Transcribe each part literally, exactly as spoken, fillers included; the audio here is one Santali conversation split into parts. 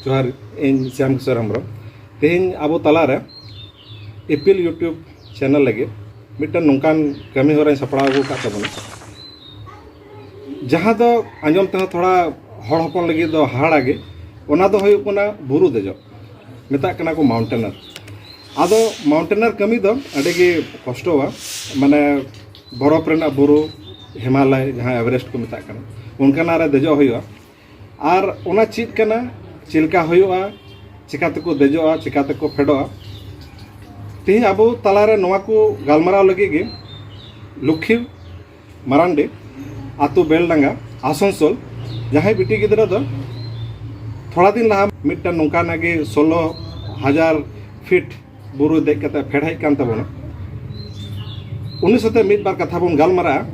ᱡᱚᱦᱟᱨ, ᱤᱧ ᱥᱭᱟᱢ ᱠᱤᱥᱳᱨ ᱦᱮᱢᱵᱨᱚᱢ᱾ ᱛᱮᱦᱮᱧ ᱟᱵᱚ ᱛᱟᱞᱟᱨᱮ ᱤᱯᱤᱞ YouTube ᱪᱮᱱᱮᱞ ᱞᱟᱹᱜᱤᱫ ᱢᱤᱫᱴᱟᱝ ᱱᱚᱝᱠᱟᱱ ᱠᱟᱹᱢᱤ ᱦᱚᱨᱟᱧ ᱥᱟᱯᱲᱟᱣ ᱟᱹᱜᱩ ᱟᱠᱟᱫ ᱛᱟᱵᱚᱱᱟ, ᱡᱟᱦᱟᱸ ᱫᱚ ᱟᱸᱡᱚᱢ ᱛᱮᱦᱚᱸ ᱛᱷᱚᱲᱟ ᱦᱚᱲ ᱦᱚᱯᱚᱱ ᱞᱟᱹᱜᱤᱫ ᱫᱚ ᱦᱟᱦᱟᱲᱟ ᱜᱮ᱾ ᱚᱱᱟ ᱫᱚ ᱦᱩᱭᱩᱜ ᱠᱟᱱᱟ ᱵᱩᱨᱩ ᱫᱮᱡᱚᱜ, ᱢᱮᱛᱟᱜ ᱠᱟᱱᱟ ᱠᱚ ᱢᱟᱣᱩᱱᱴᱮᱱᱟᱨ᱾ ᱟᱫᱚ ᱢᱟᱣᱩᱱᱴᱮᱱᱟᱨ ᱠᱟᱹᱢᱤ ᱫᱚ ᱟᱹᱰᱤ ᱜᱮ ᱠᱚᱥᱴᱚᱣᱟ, ᱢᱟᱱᱮ ᱵᱚᱨᱚᱯ ᱨᱮᱱᱟᱜ ᱵᱩᱨᱩ, ᱦᱤᱢᱟᱞᱚᱭ ᱡᱟᱦᱟᱸ ᱮᱵᱷᱟᱨᱮᱥᱴ ᱠᱚ ᱢᱮᱛᱟᱜ ᱠᱟᱱᱟ, ᱚᱱᱠᱟᱱᱟᱜ ᱨᱮ ᱫᱮᱡᱚᱜ ᱦᱩᱭᱩᱜᱼᱟ᱾ ᱟᱨ ᱚᱱᱟ ᱪᱮᱫ ᱠᱟᱱᱟ, ᱪᱮᱫ ᱞᱮᱠᱟ ᱦᱩᱭᱩᱜᱼᱟ, ᱪᱮᱠᱟ ᱛᱮᱠᱚ ᱫᱮᱡᱚᱜᱼᱟ, ᱪᱮᱠᱟ ᱛᱮᱠᱚ ᱯᱷᱮᱰᱚᱜᱼᱟ, ᱛᱮᱦᱮᱧ ᱟᱵᱚ ᱛᱟᱞᱟᱨᱮ ᱱᱚᱣᱟ ᱠᱚ ᱜᱟᱞᱢᱟᱨᱟᱣ ᱞᱟᱹᱜᱤᱫ ᱜᱮ ᱞᱚᱠᱠᱷᱤ ᱢᱟᱨᱟᱱᱰᱤ, ᱟᱛᱳ ᱵᱮᱞᱰᱟᱸᱜᱟ, ᱟᱥᱟᱱᱥᱳᱞ, ᱡᱟᱦᱟᱸᱭ ᱵᱤᱴᱤ ᱜᱤᱫᱽᱨᱟᱹ ᱫᱚ ᱛᱷᱚᱲᱟ ᱫᱤᱱ ᱞᱟᱦᱟ ᱢᱤᱫᱴᱟᱝ ᱱᱚᱝᱠᱟᱱᱟᱜ ᱜᱮ ᱥᱳᱞᱳ ᱦᱟᱡᱟᱨ ᱯᱷᱤᱴ ᱵᱩᱨᱩ ᱫᱮᱡ ᱠᱟᱛᱮ ᱯᱷᱮᱰ ᱦᱮᱡ ᱠᱟᱱ ᱛᱟᱵᱚᱱᱟ᱾ ᱩᱱᱤ ᱥᱟᱛᱮ ᱢᱤᱫ ᱵᱟᱨ ᱠᱟᱛᱷᱟ ᱵᱚᱱ ᱜᱟᱞᱢᱟᱨᱟᱜᱼᱟ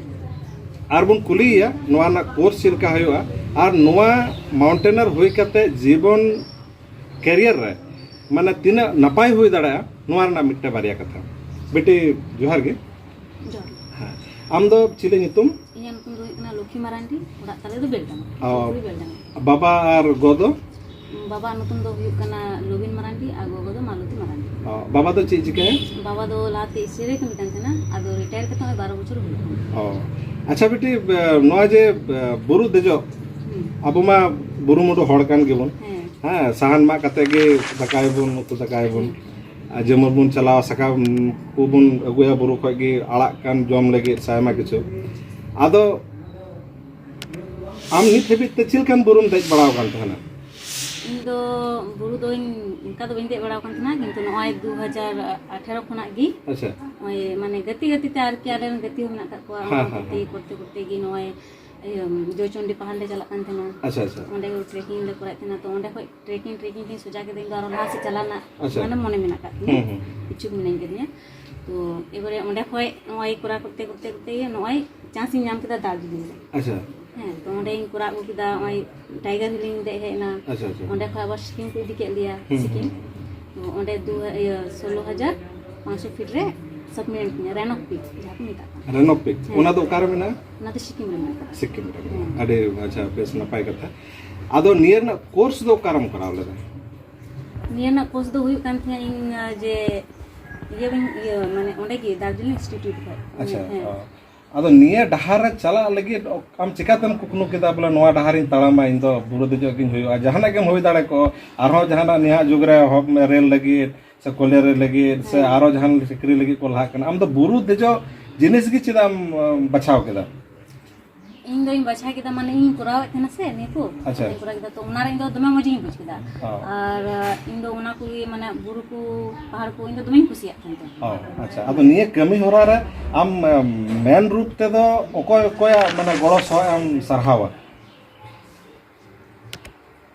ᱟᱨ ᱵᱚᱱ ᱠᱩᱞᱤᱭᱮᱭᱟ ᱱᱚᱣᱟ ᱨᱮᱱᱟᱜ ᱠᱳᱨᱥ ᱪᱮᱫ ᱞᱮᱠᱟ ᱦᱩᱭᱩᱜᱼᱟ, ᱟᱨ ᱱᱚᱣᱟ ᱢᱟᱣᱩᱱᱴᱮᱱᱟᱨ ᱦᱩᱭ ᱠᱟᱛᱮ ᱡᱤᱵᱚᱱ ᱠᱮᱨᱤᱭᱟᱨ ᱨᱮ ᱢᱟᱱᱮ ᱛᱤᱱᱟᱹᱜ ᱱᱟᱯᱟᱭ ᱦᱩᱭ ᱫᱟᱲᱮᱭᱟᱜᱼᱟ, ᱱᱚᱣᱟ ᱨᱮᱱᱟᱜ ᱢᱤᱫᱴᱮᱱ ᱵᱟᱨᱭᱟ ᱠᱟᱛᱷᱟ᱾ ᱵᱤᱴᱤ, ᱡᱚᱦᱟᱨ ᱜᱮ᱾ ᱡᱚᱦᱟᱨ᱾ ᱦᱮᱸ, ᱟᱢ ᱫᱚ ᱪᱤᱞᱤ ᱧᱩᱛᱩᱢ? ᱤᱧᱟᱹᱜ ᱧᱩᱛᱩᱢ ᱫᱚ ᱦᱩᱭᱩᱜ ᱠᱟᱱᱟ ᱞᱚᱠᱠᱷᱤ ᱢᱟᱨᱟᱱᱰᱤ, ᱚᱲᱟᱜ ᱛᱟᱞᱮ ᱫᱚ ᱵᱮᱞᱰᱟᱸᱜᱟ᱾ ᱚ᱾ ᱯᱩᱠᱷᱨᱤ ᱵᱮᱞᱰᱟᱸᱜᱟ᱾ ᱵᱟᱵᱟ ᱟᱨ ᱜᱚ ᱫᱚ? ᱵᱟᱵᱟ ᱧᱩᱛᱩᱢ ᱫᱚ ᱦᱩᱭᱩᱜ ᱠᱟᱱᱟ ᱞᱚᱵᱤᱱ ᱢᱟᱨᱟᱱᱰᱤ ᱟᱨ ᱜᱚᱜᱚ ᱫᱚ ᱢᱟᱞᱚᱛᱤ ᱢᱟᱨᱟᱱᱰᱤ᱾ ᱚ, ᱵᱟᱵᱟ ᱫᱚ ᱪᱮᱫ ᱪᱤᱠᱟᱹᱭᱟ? ᱵᱟᱵᱟ ᱫᱚ ᱞᱟᱦᱟᱛᱮ ᱮᱥ ᱥᱤ ᱨᱮ ᱠᱟᱹᱢᱤ ᱠᱟᱱ ᱛᱟᱦᱮᱱᱟ, ᱟᱫᱚ ᱨᱤᱴᱟᱭᱟᱨ ᱠᱟᱛᱮ ᱱᱚᱜᱼᱚᱭ ᱵᱟᱨᱚ ᱵᱚᱪᱷᱚᱨ ᱦᱩᱭᱩᱜ ᱠᱟᱱᱟ᱾ ᱚ, ᱟᱪᱪᱷᱟ ᱵᱤᱴᱤ, ᱮ, ᱱᱚᱣᱟ ᱡᱮ, ᱮ, ᱵᱩᱨᱩ ᱫᱮᱡᱚᱜ, ᱦᱩᱸ᱾ ᱟᱵᱚ ᱢᱟ ᱵᱩᱨᱩ ᱢᱩᱰᱩ ᱦᱚᱲ ᱠᱟᱱ ᱜᱮᱵᱚᱱ᱾ ᱦᱮᱸ᱾ ᱦᱮᱸ, ᱥᱟᱦᱟᱱ ᱢᱟᱜ ᱠᱟᱛᱮ ᱜᱮ ᱫᱟᱠᱟᱭᱟᱵᱚᱱ, ᱩᱛᱩ ᱫᱟᱠᱟᱭᱟᱵᱚᱱ᱾ ᱦᱩᱸ᱾ ᱟᱨ ᱡᱮᱢᱚᱱ ᱵᱚᱱ ᱪᱟᱞᱟᱣᱟ, ᱥᱟᱠᱟᱢ ᱠᱚᱵᱚᱱ ᱟᱹᱜᱩᱭᱟ ᱵᱩᱨᱩ ᱠᱷᱚᱡ ᱜᱮ, ᱟᱲᱟᱜ ᱠᱟᱱ ᱡᱚᱢ ᱞᱟᱹᱜᱤᱫ ᱥᱮ ᱟᱭᱢᱟ ᱠᱤᱪᱷᱩ᱾ ᱟᱫᱚ ᱟᱢ ᱱᱤᱛ ᱦᱟᱹᱵᱤᱡ ᱛᱮ ᱪᱮᱫ ᱞᱮᱠᱟᱱ ᱵᱩᱨᱩᱢ ᱫᱮᱡ ᱵᱟᱲᱟᱣ ᱟᱠᱟᱱ ᱛᱟᱦᱮᱱᱟ? ᱤᱧ ᱫᱚ ᱵᱩᱨᱩ ᱫᱚᱧ ᱚᱱᱠᱟ ᱫᱚ ᱵᱟᱹᱧ ᱫᱮᱡ ᱵᱟᱲᱟᱣ ᱟᱠᱟᱱ ᱛᱟᱦᱮᱱᱟ, ᱠᱤᱱᱛᱩ ᱱᱚᱜᱼᱚᱭ ᱫᱩ ᱦᱟᱡᱟᱨ ᱟᱴᱷᱮᱨᱚ ᱠᱷᱚᱱᱟᱜ ᱜᱮ᱾ ᱟᱪᱪᱷᱟ᱾ ᱱᱚᱜᱼᱚᱭ ᱢᱟᱱᱮ ᱜᱟᱛᱮ ᱜᱟᱛᱮ ᱛᱮ ᱟᱨᱠᱤ, ᱟᱞᱮ ᱨᱮᱱ ᱜᱟᱛᱮ ᱦᱚᱸ ᱢᱮᱱᱟᱜ ᱟᱠᱟᱫ ᱠᱚᱣᱟ, ᱦᱮᱸ, ᱚᱱᱟ ᱦᱮᱸ, ᱜᱟᱛᱮ ᱦᱮᱸ᱾ ᱠᱚᱨᱛᱮ ᱠᱚᱨᱛᱮ ᱜᱮ ᱱᱚᱜᱼᱚᱭ ᱤᱭᱟᱹ, ᱡᱚᱭᱪᱚᱱᱰᱤ ᱯᱟᱦᱟᱲ ᱞᱮ ᱪᱟᱞᱟᱜ ᱠᱟᱱ ᱛᱟᱦᱮᱱᱟ᱾ ᱟᱪᱪᱷᱟ, ᱟᱪᱪᱷᱟ᱾ ᱚᱸᱰᱮ ᱜᱮ ᱴᱨᱮᱠᱤᱝ ᱞᱮ ᱠᱚᱨᱟᱣᱮᱫ ᱛᱟᱦᱮᱱᱟ, ᱛᱚ ᱚᱸᱰᱮ ᱠᱷᱚᱡ ᱴᱨᱮᱠᱤᱝ ᱴᱨᱮᱠᱤᱝ ᱛᱤᱧ ᱥᱚᱡᱟ ᱠᱮᱫᱟ, ᱤᱧ ᱫᱚ ᱟᱨᱚ ᱞᱟᱦᱟ ᱥᱮᱫ ᱪᱟᱞᱟᱜ ᱨᱮᱱᱟᱜ ᱟᱪᱪᱷᱟ᱾ ᱢᱟᱱᱮ ᱢᱚᱱᱮ ᱢᱮᱱᱟᱜ ᱟᱠᱟᱫ ᱛᱤᱧᱟ, ᱦᱩᱸ, ᱦᱩᱸ᱾ ᱤᱪᱪᱷᱩᱠ ᱢᱮᱱᱟᱧ ᱠᱟᱫᱤᱧᱟ᱾ ᱛᱚ ᱮᱵᱟᱨᱮ ᱚᱸᱰᱮ ᱠᱷᱚᱡ ᱱᱚᱜᱼᱚᱭ ᱠᱚᱨᱟᱣ ᱠᱚᱨᱛᱮ ᱠᱚᱨᱛᱮ ᱠᱚᱨᱛᱮ ᱜᱮ ᱱᱚᱜᱼᱚᱭ ᱪᱟᱱᱥ ᱤᱧ ᱧᱟᱢ ᱠᱮᱫᱟ ᱫᱟᱨᱡᱤᱞᱤᱝ ᱨᱮ᱾ ᱟᱪᱪᱷᱟ᱾ ᱦᱮᱸ, ᱛᱚ ᱚᱸᱰᱮᱧ ᱠᱚᱨᱟᱣ ᱟᱹᱜᱩ ᱠᱮᱫᱟ, ᱱᱚᱜᱼᱚᱭ ᱴᱟᱭᱜᱟᱨ ᱦᱤᱞᱤᱧ ᱫᱮᱡ ᱦᱮᱡ ᱮᱱᱟ᱾ ᱟᱪᱪᱷᱟ, ᱟᱪᱪᱷᱟ᱾ ᱚᱸᱰᱮ ᱠᱷᱚᱡ ᱟᱵᱟᱨ ᱥᱤᱠᱤᱢ ᱠᱚ ᱤᱫᱤ ᱠᱮᱫ ᱞᱮᱭᱟ, ᱦᱩᱸ, ᱥᱤᱠᱤᱢ᱾ ᱦᱩᱸ᱾ ᱛᱚ ᱚᱸᱰᱮ ᱫᱩ, ᱤᱭᱟᱹ, ᱥᱳᱞᱳ ᱦᱟᱡᱟᱨ ᱯᱟᱸᱪᱥᱚ ᱯᱷᱤᱴ ᱨᱮ ᱥᱟᱵᱢᱟᱨᱤᱱ ᱛᱤᱧᱟ, ᱨᱮᱱᱚᱠ ᱯᱤᱠ ᱡᱟᱦᱟᱸ ᱠᱚ ᱢᱮᱛᱟᱜ ᱠᱟᱱᱟ᱾ ᱨᱮᱱᱚᱠ ᱯᱤᱠ? ᱦᱮᱸ᱾ ᱚᱱᱟ ᱫᱚ ᱚᱠᱟᱨᱮ ᱢᱮᱱᱟᱜᱼᱟ? ᱚᱱᱟ ᱫᱚ ᱥᱤᱠᱤᱢ ᱨᱮ ᱢᱮᱱᱟᱜ ᱠᱟᱫᱟ᱾ ᱥᱤᱠᱤᱢ ᱨᱮ ᱢᱮᱱᱟᱜᱼᱟ᱾ ᱦᱮᱸ᱾ ᱟᱹᱰᱤ, ᱟᱪᱪᱷᱟ, ᱵᱮᱥ ᱱᱟᱯᱟᱭ ᱠᱟᱛᱷᱟ᱾ ᱟᱫᱚ ᱱᱤᱭᱟᱹ ᱨᱮᱱᱟᱜ ᱠᱳᱨᱥ ᱫᱚ ᱚᱠᱟᱨᱮᱢ ᱠᱚᱨᱟᱣ ᱞᱮᱫᱟ? ᱱᱤᱭᱟᱹ ᱨᱮᱱᱟᱜ ᱠᱳᱨᱥ ᱫᱚ ᱦᱩᱭᱩᱜ ᱠᱟᱱ ᱛᱤᱧᱟᱹ ᱤᱧ, ᱟᱸ, ᱡᱮ ᱤᱭᱟᱹ ᱵᱟᱹᱧ, ᱤᱭᱟᱹ, ᱢᱟᱱᱮ, ᱚᱸᱰᱮ ᱜᱮ ᱫᱟᱨᱡᱤᱞᱤᱝ ᱤᱱᱥᱴᱤᱴᱤᱭᱩᱴ ᱠᱷᱚᱡ᱾ ᱟᱪᱪᱷᱟ, ᱦᱮᱸ᱾ ᱚ᱾ ᱟᱫᱚ ᱱᱤᱭᱟᱹ ᱰᱟᱦᱟᱨ ᱨᱮ ᱪᱟᱞᱟᱜ ᱞᱟᱹᱜᱤᱫ ᱟᱢ ᱪᱤᱠᱟᱛᱮᱢ ᱠᱩᱠᱢᱩ ᱠᱮᱫᱟ, ᱵᱚᱞᱮ, ᱱᱚᱣᱟ ᱰᱟᱦᱟᱨᱤᱧ ᱛᱟᱲᱟᱢᱟ, ᱤᱧ ᱫᱚ ᱵᱩᱨᱩ ᱫᱮᱡᱚᱜ ᱜᱤᱧ ᱦᱩᱭᱩᱜᱼᱟ? ᱡᱟᱦᱟᱱᱟᱜ ᱜᱮᱢ ᱦᱩᱭ ᱫᱟᱲᱮ ᱠᱚᱜ, ᱟᱨᱦᱚᱸ ᱡᱟᱦᱟᱱᱟᱜ ᱱᱟᱦᱟᱜ ᱡᱩᱜᱽ ᱨᱮ ᱦᱚᱠ ᱨᱮᱞ ᱞᱟᱹᱜᱤᱫ ᱥᱮ ᱠᱚᱞᱮᱨᱤ ᱞᱟᱹᱜᱤᱫ ᱥᱮ ᱦᱮᱸ᱾ ᱟᱨᱚ ᱡᱟᱦᱟᱱ ᱪᱟᱹᱠᱨᱤ ᱞᱟᱹᱜᱤᱫ ᱠᱚ ᱞᱟᱦᱟᱜ ᱠᱟᱱᱟ, ᱟᱢ ᱫᱚ ᱵᱩᱨᱩ ᱫᱮᱡᱚᱜ ᱡᱤᱱᱤᱥ ᱜᱮ ᱪᱮᱫᱟᱜ ᱮᱢ, ᱮ, ᱵᱟᱪᱷᱟᱣ ᱠᱮᱫᱟ? ᱤᱧ ᱫᱚᱧ ᱵᱟᱪᱷᱟᱣ ᱠᱮᱫᱟ, ᱢᱟᱱᱮ, ᱤᱧ ᱠᱚᱨᱟᱣᱮᱫ ᱛᱟᱦᱮᱱᱟ ᱥᱮ ᱱᱤᱭᱟᱹ ᱠᱚ, ᱟᱪᱪᱷᱟ᱾ ᱟᱫᱚᱧ ᱠᱚᱨᱟᱣ ᱠᱮᱫᱟ, ᱛᱚ ᱚᱱᱟ ᱨᱮ ᱤᱧ ᱫᱚ ᱫᱚᱢᱮ ᱢᱚᱡᱽ ᱤᱧ ᱵᱩᱡᱽ ᱠᱮᱫᱟ᱾ ᱚ᱾ ᱟᱨ, ᱟ, ᱤᱧ ᱫᱚ ᱚᱱᱟ ᱠᱚᱜᱮ, ᱢᱟᱱᱮ, ᱵᱩᱨᱩ ᱠᱚ, ᱯᱟᱦᱟᱲ ᱠᱚ ᱤᱧ ᱫᱚ ᱫᱚᱢᱮᱧ ᱠᱩᱥᱤᱭᱟᱜ ᱛᱟᱦᱮᱱ ᱛᱮ᱾ ᱚ, ᱟᱪᱪᱷᱟ᱾ ᱟᱫᱚ ᱱᱤᱭᱟᱹ ᱠᱟᱹᱢᱤ ᱦᱚᱨᱟ ᱨᱮ ᱟᱢ, ᱮᱢ, ᱢᱮᱱ ᱨᱩᱯ ᱛᱮᱫᱚ ᱚᱠᱚᱭ ᱚᱠᱚᱭᱟᱜ, ᱢᱟᱱᱮ, ᱜᱚᱲᱚ ᱥᱚᱦᱚᱫ ᱮᱢ ᱥᱟᱨᱦᱟᱣᱟ?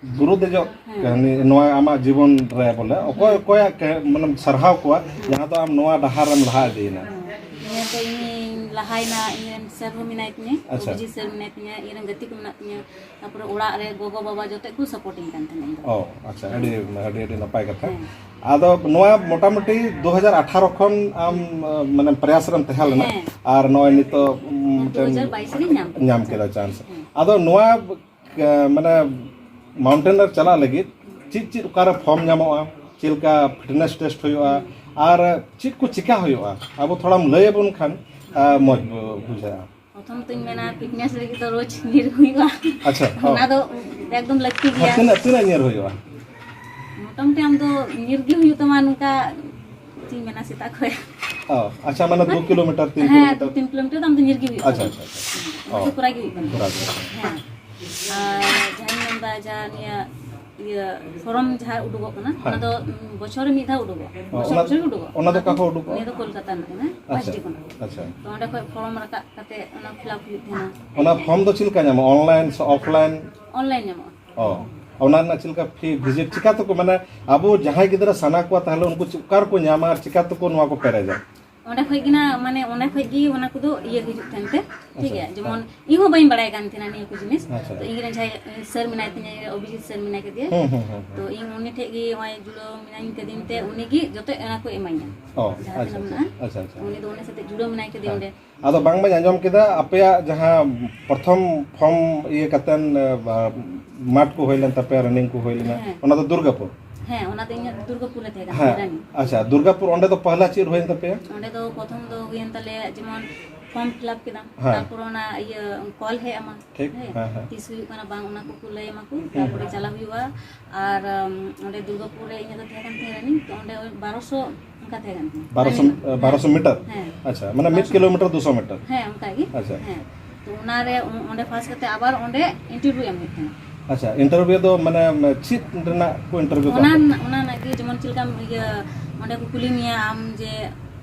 ᱵᱩᱨᱩ ᱫᱮᱡᱚᱜ ᱦᱮᱸ᱾ ᱠᱟᱹᱦᱱᱤ, ᱱᱚᱣᱟ ᱟᱢᱟᱜ ᱡᱤᱵᱚᱱ ᱨᱮ, ᱵᱚᱞᱮ, ᱚᱠᱚᱭ ᱦᱮᱸ᱾ ᱚᱠᱚᱭᱟᱜ ᱠᱟᱹ-, ᱢᱟᱱᱮᱢ ᱥᱟᱨᱦᱟᱣ ᱠᱚᱣᱟ, ᱦᱮᱸ᱾ ᱡᱟᱦᱟᱸ ᱫᱚ ᱟᱢ ᱱᱚᱣᱟ ᱰᱟᱦᱟᱨ ᱨᱮᱢ ᱞᱟᱦᱟ ᱤᱫᱤᱭᱮᱱᱟ? ᱦᱮᱸ᱾ ᱱᱤᱭᱟᱹ ᱫᱚ ᱤᱧᱤᱧ ᱞᱟᱦᱟᱭᱮᱱᱟ, ᱤᱧ ᱨᱮᱱ ᱥᱮᱨ ᱦᱚᱸ ᱢᱮᱱᱟᱭ ᱛᱤᱧᱟᱹ, ᱟᱪᱪᱷᱟ᱾ ᱚᱵᱷᱤᱡᱤᱛ ᱥᱮᱨ ᱢᱮᱱᱟᱭ ᱛᱤᱧᱟᱹ, ᱤᱧ ᱨᱮᱱ ᱜᱟᱛᱮ ᱠᱚ ᱢᱮᱱᱟᱜ ᱛᱤᱧᱟᱹ, ᱛᱟᱨᱯᱚᱨᱮ ᱚᱲᱟᱜ ᱨᱮ ᱜᱚᱜᱚ ᱵᱟᱵᱟ ᱡᱚᱛᱚ ᱠᱚ ᱥᱟᱯᱳᱨᱴᱤᱧ ᱠᱟᱱ ᱛᱟᱦᱮᱱᱟ ᱤᱧ ᱫᱚ᱾ ᱚ, ᱟᱪᱪᱷᱟ, ᱟᱹᱰᱤ, ᱟᱹᱰᱤ, ᱟᱹᱰᱤ ᱱᱟᱯᱟᱭ ᱠᱟᱛᱷᱟ᱾ ᱦᱮᱸ᱾ ᱟᱫᱚ ᱱᱚᱣᱟ ᱢᱚᱴᱟᱢᱩᱴᱤ ᱫᱩ ᱦᱟᱡᱟᱨ ᱟᱴᱷᱟᱨᱚ ᱠᱷᱚᱱ ᱟᱢ, ᱢᱟᱱᱮ, ᱯᱨᱚᱭᱟᱥ ᱨᱮᱢ ᱛᱟᱦᱮᱸ ᱞᱮᱱᱟ, ᱦᱮᱸ᱾ ᱟᱨ ᱱᱚᱜᱼᱚᱭ ᱱᱤᱛᱚᱜ, ᱩᱢ, ᱫᱩ ᱦᱟᱡᱟᱨ ᱵᱟᱭᱤᱥ ᱨᱤᱧ ᱧᱟᱢ ᱠᱮᱫᱟ᱾ ᱧᱟᱢ ᱠᱮᱫᱟ ᱪᱟᱱᱥ᱾ ᱦᱮᱸ᱾ ᱟᱫᱚ ᱱᱚᱣᱟ, ᱮ, ᱢᱟᱱᱮ, ᱢᱟᱣᱩᱱᱴᱮᱱ ᱨᱮ ᱪᱟᱞᱟᱜ ᱞᱟᱹᱜᱤᱫ ᱪᱮᱫ ᱪᱮᱫ ᱚᱠᱟᱨᱮ ᱯᱷᱚᱨᱢ ᱧᱟᱢᱚᱜᱼᱟ, ᱪᱮᱫ ᱞᱮᱠᱟ ᱯᱷᱤᱴᱱᱮᱥ ᱴᱮᱥᱴ ᱦᱩᱭᱩᱜᱼᱟ, ᱦᱩᱸ᱾ ᱟᱨ ᱪᱮᱫ ᱠᱚ ᱪᱤᱠᱟ ᱦᱩᱭᱩᱜᱼᱟ, ᱟᱵᱚ ᱛᱷᱚᱲᱟᱢ ᱞᱟᱹᱭ ᱟᱵᱚᱱ ᱠᱷᱟᱱ, ᱟ, ᱢᱚᱡᱽ ᱵᱩ-, ᱵᱩᱡᱷᱟᱹᱜᱼᱟ᱾ ᱯᱨᱚᱛᱷᱚᱢ ᱛᱚᱧ ᱢᱮᱱᱟ, ᱯᱷᱤᱴᱱᱮᱥ ᱞᱟᱹᱜᱤᱫ ᱫᱚ ᱨᱳᱡᱽ ᱧᱤᱨ ᱦᱩᱭᱩᱜᱼᱟ᱾ ᱟᱪᱪᱷᱟ, ᱚ᱾ ᱚᱱᱟ ᱫᱚ ᱮᱠᱫᱚᱢ ᱞᱟᱹᱠᱛᱤ ᱦᱮᱸ, ᱜᱮᱭᱟ᱾ ᱛᱤᱱᱟᱹᱜ, ᱛᱤᱱᱟᱹᱜ ᱧᱤᱨ ᱦᱩᱭᱩᱜᱼᱟ? ᱢᱚᱴᱟᱢᱩᱴᱤ ᱟᱢ ᱫᱚ ᱧᱤᱨ ᱜᱮ ᱦᱩᱭᱩᱜ ᱛᱟᱢᱟ, ᱱᱚᱝᱠᱟ ᱪᱮᱫ ᱤᱧ ᱢᱮᱱᱟ, ᱥᱮᱛᱟᱜ ᱠᱷᱚᱱ᱾ ᱚ, ᱟᱪᱪᱷᱟ, ᱢᱟᱱᱮ ᱫᱩ ᱠᱤᱞᱳᱢᱤᱴᱟᱨ, ᱛᱤᱱ ᱦᱮᱸ, ᱠᱤᱞᱳᱢᱤᱴᱟᱨ? ᱫᱩ ᱛᱤᱱ ᱠᱤᱞᱳᱢᱤᱴᱟᱨ ᱫᱚ ᱟᱢ ᱫᱚ ᱧᱤᱨ ᱜᱮ ᱦᱩᱭᱩᱜ ᱟᱪᱪᱷᱟ, ᱛᱟᱢᱟ᱾ ᱟᱪᱪᱷᱟ, ᱟᱪᱪᱷᱟ᱾ ᱦᱮᱸ, ᱚᱱᱟ ᱚ᱾ ᱫᱚ ᱠᱚᱨᱟᱣ ᱜᱮ ᱦᱩᱭᱩᱜ ᱛᱟᱢᱟ᱾ ᱠᱚᱨᱟᱣ ᱜᱮ ᱦᱩᱭᱩᱜ ᱛᱟᱢᱟ᱾ ᱦᱮᱸ᱾ ᱟᱨ ᱡᱟᱦᱟᱸᱧ ᱢᱮᱱᱫᱟ, ᱡᱟᱦᱟᱸ ᱱᱤᱭᱟᱹ, ᱤᱭᱟᱹ, ᱯᱷᱚᱨᱚᱢ ᱡᱟᱦᱟᱸ ᱩᱰᱩᱠᱚᱜ ᱠᱟᱱᱟ, ᱦᱮᱸ᱾ ᱚᱱᱟ ᱫᱚ, ᱩᱸ, ᱵᱚᱪᱷᱚᱨ ᱨᱮ ᱢᱤᱫ ᱫᱷᱟᱣ ᱩᱰᱩᱠᱚᱜᱼᱟ᱾ ᱚ, ᱵᱚᱪᱷᱚᱨ ᱚᱱᱟ, ᱵᱚᱪᱷᱚᱨ ᱜᱮ ᱩᱰᱩᱠᱚᱜᱼᱟ᱾ ᱚᱱᱟ ᱫᱚ ᱚᱠᱟ ᱠᱷᱚᱱ ᱩᱰᱩᱠᱚᱜᱼᱟ? ᱱᱤᱭᱟᱹ ᱫᱚ ᱠᱳᱞᱠᱟᱛᱟ ᱨᱮᱱᱟᱜ ᱠᱟᱱᱟ, ᱟᱪᱪᱷᱟ, ᱯᱟᱸᱪᱰᱤ ᱠᱷᱚᱱᱟᱜ᱾ ᱟᱪᱪᱷᱟ᱾ ᱛᱚ ᱚᱸᱰᱮ ᱠᱷᱚᱱ ᱯᱷᱚᱨᱚᱢ ᱨᱟᱠᱟᱵ ᱠᱟᱛᱮ ᱚᱱᱟ ᱯᱷᱤᱞᱟᱯ ᱦᱩᱭᱩᱜ ᱛᱟᱦᱮᱱᱟ᱾ ᱚᱱᱟ ᱯᱷᱚᱨᱢ ᱫᱚ ᱪᱮᱫ ᱞᱮᱠᱟ ᱧᱟᱢᱚᱜᱼᱟ? ᱚᱱᱞᱟᱭᱤᱱ ᱥᱮ ᱚᱯᱷᱞᱟᱭᱤᱱ? ᱚᱱᱞᱟᱭᱤᱱ ᱧᱟᱢᱚᱜᱼᱟ᱾ ᱚ, ᱚᱱᱟ ᱨᱮᱱᱟᱜ ᱪᱮᱫ ᱞᱮᱠᱟ ᱯᱷᱤ, ᱵᱷᱤᱡᱤᱴ ᱪᱤᱠᱟ ᱛᱮᱠᱚ, ᱢᱟᱱᱮ, ᱟᱵᱚ ᱡᱟᱦᱟᱸᱭ ᱜᱤᱫᱽᱨᱟᱹ ᱥᱟᱱᱟ ᱠᱚᱣᱟ, ᱛᱟᱦᱞᱮ ᱩᱱᱠᱩ ᱪᱮᱫ, ᱚᱠᱟ ᱨᱮᱠᱚ ᱧᱟᱢᱟ ᱟᱨ ᱪᱤᱠᱟ ᱛᱮᱠᱚ ᱱᱚᱣᱟ ᱠᱚ ᱯᱮᱨᱮᱡᱟ? ᱚᱸᱰᱮ ᱠᱷᱚᱡ ᱜᱮ ᱱᱟ, ᱢᱟᱱᱮ ᱚᱸᱰᱮ ᱠᱷᱚᱡ ᱜᱮ ᱚᱱᱟ ᱠᱚᱫᱚ ᱤᱭᱟᱹ ᱦᱤᱡᱩᱜ ᱛᱟᱦᱮᱱ ᱛᱮ, ᱴᱷᱤᱠ ᱟᱪᱪᱷᱟ, ᱜᱮᱭᱟ᱾ ᱡᱮᱢᱚᱱ ᱤᱧ ᱦᱚᱸ ᱵᱟᱹᱧ ᱵᱟᱲᱟᱭ ᱠᱟᱱ ᱛᱟᱦᱮᱱᱟ ᱱᱤᱭᱟᱹ ᱠᱚ ᱡᱤᱱᱤᱥ᱾ ᱟᱪᱪᱷᱟ᱾ ᱛᱚ ᱤᱧ ᱨᱮᱱ ᱡᱟᱦᱟᱸᱭ ᱥᱟᱨ ᱢᱮᱱᱟᱭ ᱛᱤᱧᱟᱹ, ᱚᱵᱷᱤᱡᱤᱛ ᱥᱟᱨ ᱢᱮᱱᱟᱭ ᱠᱟᱫᱮᱭᱟ᱾ ᱦᱩᱸ, ᱦᱩᱸ, ᱦᱩᱸ, ᱛᱚ ᱦᱩᱸ᱾ ᱤᱧ ᱩᱱᱤ ᱴᱷᱮᱡ ᱜᱮ ᱱᱚᱜᱼᱚᱭ ᱡᱩᱲᱟᱹᱣ ᱢᱤᱱᱟᱹᱧ ᱠᱟᱫᱤᱧ ᱛᱮ ᱩᱱᱤ ᱜᱮ ᱡᱚᱛᱚ ᱚᱱᱟ ᱠᱚ ᱮᱢᱟᱹᱧᱟ᱾ ᱚ, ᱡᱟᱦᱟᱸ ᱟᱪᱪᱷᱟ, ᱛᱤᱱᱟᱹᱜ ᱟᱪᱪᱷᱟ, ᱢᱮᱱᱟᱜᱼᱟ, ᱟᱪᱪᱷᱟ, ᱟᱪᱪᱷᱟ᱾ ᱩᱱᱤ ᱫᱚ ᱩᱱᱤ ᱥᱟᱛᱮ ᱡᱩᱲᱟᱹᱣ ᱢᱮᱱᱟᱭ ᱠᱟᱫᱮᱭᱟ ᱦᱮᱸ᱾ ᱚᱸᱰᱮ᱾ ᱟᱫᱚ ᱵᱟᱝ ᱢᱟᱧ ᱟᱸᱡᱚᱢ ᱠᱮᱫᱟ ᱟᱯᱮᱭᱟᱜ ᱡᱟᱦᱟᱸ ᱯᱨᱚᱛᱷᱚᱢ ᱯᱷᱚᱨᱢ ᱤᱭᱟᱹ ᱠᱟᱛᱮᱱ, ᱮ, ᱵᱟ-, ᱢᱟᱴᱷ ᱠᱚ ᱦᱩᱭ ᱞᱮᱱ ᱛᱟᱯᱮᱭᱟ, ᱨᱟᱱᱤᱝ ᱠᱚ ᱦᱩᱭ ᱞᱮᱱᱟ, ᱦᱮᱸ᱾ ᱚᱱᱟ ᱫᱚ ᱫᱩᱨᱜᱟᱯᱩᱨ? ᱦᱮᱸ, ᱚᱱᱟ ᱫᱚ ᱤᱧᱟᱹᱜ ᱫᱩᱨᱜᱟᱯᱩᱨ ᱨᱮ ᱛᱟᱦᱮᱸ ᱠᱟᱱ ᱦᱮᱸ᱾ ᱛᱤᱧᱟ, ᱨᱟᱱᱤᱝ᱾ ᱟᱪᱪᱷᱟ, ᱫᱩᱨᱜᱟᱯᱩᱨ, ᱚᱸᱰᱮ ᱫᱚ ᱯᱟᱦᱞᱟ ᱪᱮᱫ ᱦᱩᱭᱮᱱ ᱛᱟᱯᱮᱭᱟ? ᱚᱸᱰᱮ ᱫᱚ ᱯᱨᱚᱛᱷᱚᱢ ᱫᱚ ᱦᱩᱭᱮᱱ ᱛᱟᱞᱮᱭᱟ ᱡᱮᱢᱚᱱ ᱯᱷᱚᱨᱢ ᱯᱷᱤᱞᱟᱯ ᱠᱮᱫᱟᱢ, ᱦᱮᱸ᱾ ᱛᱟᱨᱯᱚᱨ ᱚᱱᱟ ᱤᱭᱟᱹ ᱠᱚᱞ ᱦᱮᱡ ᱟᱢᱟ, ᱴᱷᱤᱠ, ᱦᱮᱸ, ᱦᱮᱸ, ᱦᱮᱸ᱾ ᱛᱤᱥ ᱦᱩᱭᱩᱜ ᱠᱟᱱᱟ ᱵᱟᱝ, ᱚᱱᱟ ᱠᱚᱠᱚ ᱞᱟᱹᱭ ᱟᱢᱟ ᱠᱚ, ᱦᱩᱸ, ᱛᱟᱨᱯᱚᱨᱮ ᱦᱩᱸ᱾ ᱪᱟᱞᱟᱣ ᱦᱩᱭᱩᱜᱼᱟ᱾ ᱟᱨ, ᱩᱢ, ᱚᱸᱰᱮ ᱫᱩᱨᱜᱟᱯᱩᱨ ᱨᱮ ᱤᱧᱟᱹᱜ ᱫᱚ ᱛᱟᱦᱮᱸ ᱠᱟᱱ ᱛᱤᱧᱟ ᱨᱟᱱᱤᱝ, ᱛᱚ ᱚᱸᱰᱮ ᱳᱭ ᱵᱟᱨᱚᱥᱚ ᱚᱱᱠᱟ ᱛᱟᱦᱮᱸ ᱠᱟᱱ ᱛᱤᱧᱟ᱾ ᱵᱟᱨᱚᱥᱚ, ᱦᱮᱸ᱾ ᱵᱟᱨᱚᱥᱚ ᱢᱤᱴᱟᱨ? ᱦᱮᱸ᱾ ᱟᱪᱪᱷᱟ, ᱢᱟᱱᱮ ᱢᱤᱫ ᱵᱟᱨᱚᱥᱚ᱾ ᱠᱤᱞᱳᱢᱤᱴᱟᱨ ᱫᱩᱥᱚ ᱢᱤᱴᱟᱨ? ᱦᱮᱸ, ᱚᱱᱠᱟ ᱜᱮ᱾ ᱟᱪᱪᱷᱟ᱾ ᱦᱮᱸ᱾ ᱛᱚ ᱚᱱᱟᱨᱮ ᱚ-, ᱚᱸᱰᱮ ᱯᱟᱥ ᱠᱟᱛᱮ ᱟᱵᱟᱨ ᱚᱸᱰᱮ ᱤᱱᱴᱟᱨᱵᱷᱤᱭᱩ ᱮᱢ ᱦᱩᱭᱩᱜ ᱛᱟᱦᱮᱱᱟ᱾ ᱟᱪᱪᱷᱟ, ᱤᱱᱴᱟᱨᱵᱷᱤᱭᱩ ᱫᱚ ᱢᱟᱱᱮ ᱪᱮᱫ ᱨᱮᱱᱟᱜ ᱠᱚ ᱤᱱᱴᱟᱨᱵᱷᱤᱭᱩ ᱠᱚᱣᱟ? ᱚᱱᱟ ᱨᱮᱱᱟᱜ, ᱚᱱᱟ ᱨᱮᱱᱟᱜ ᱜᱮ, ᱡᱮᱢᱚᱱ ᱪᱮᱫ ᱞᱮᱠᱟᱢ ᱤᱭᱟᱹ, ᱚᱸᱰᱮ ᱠᱚ ᱠᱩᱞᱤ ᱢᱮᱭᱟ ᱟᱢ ᱡᱮ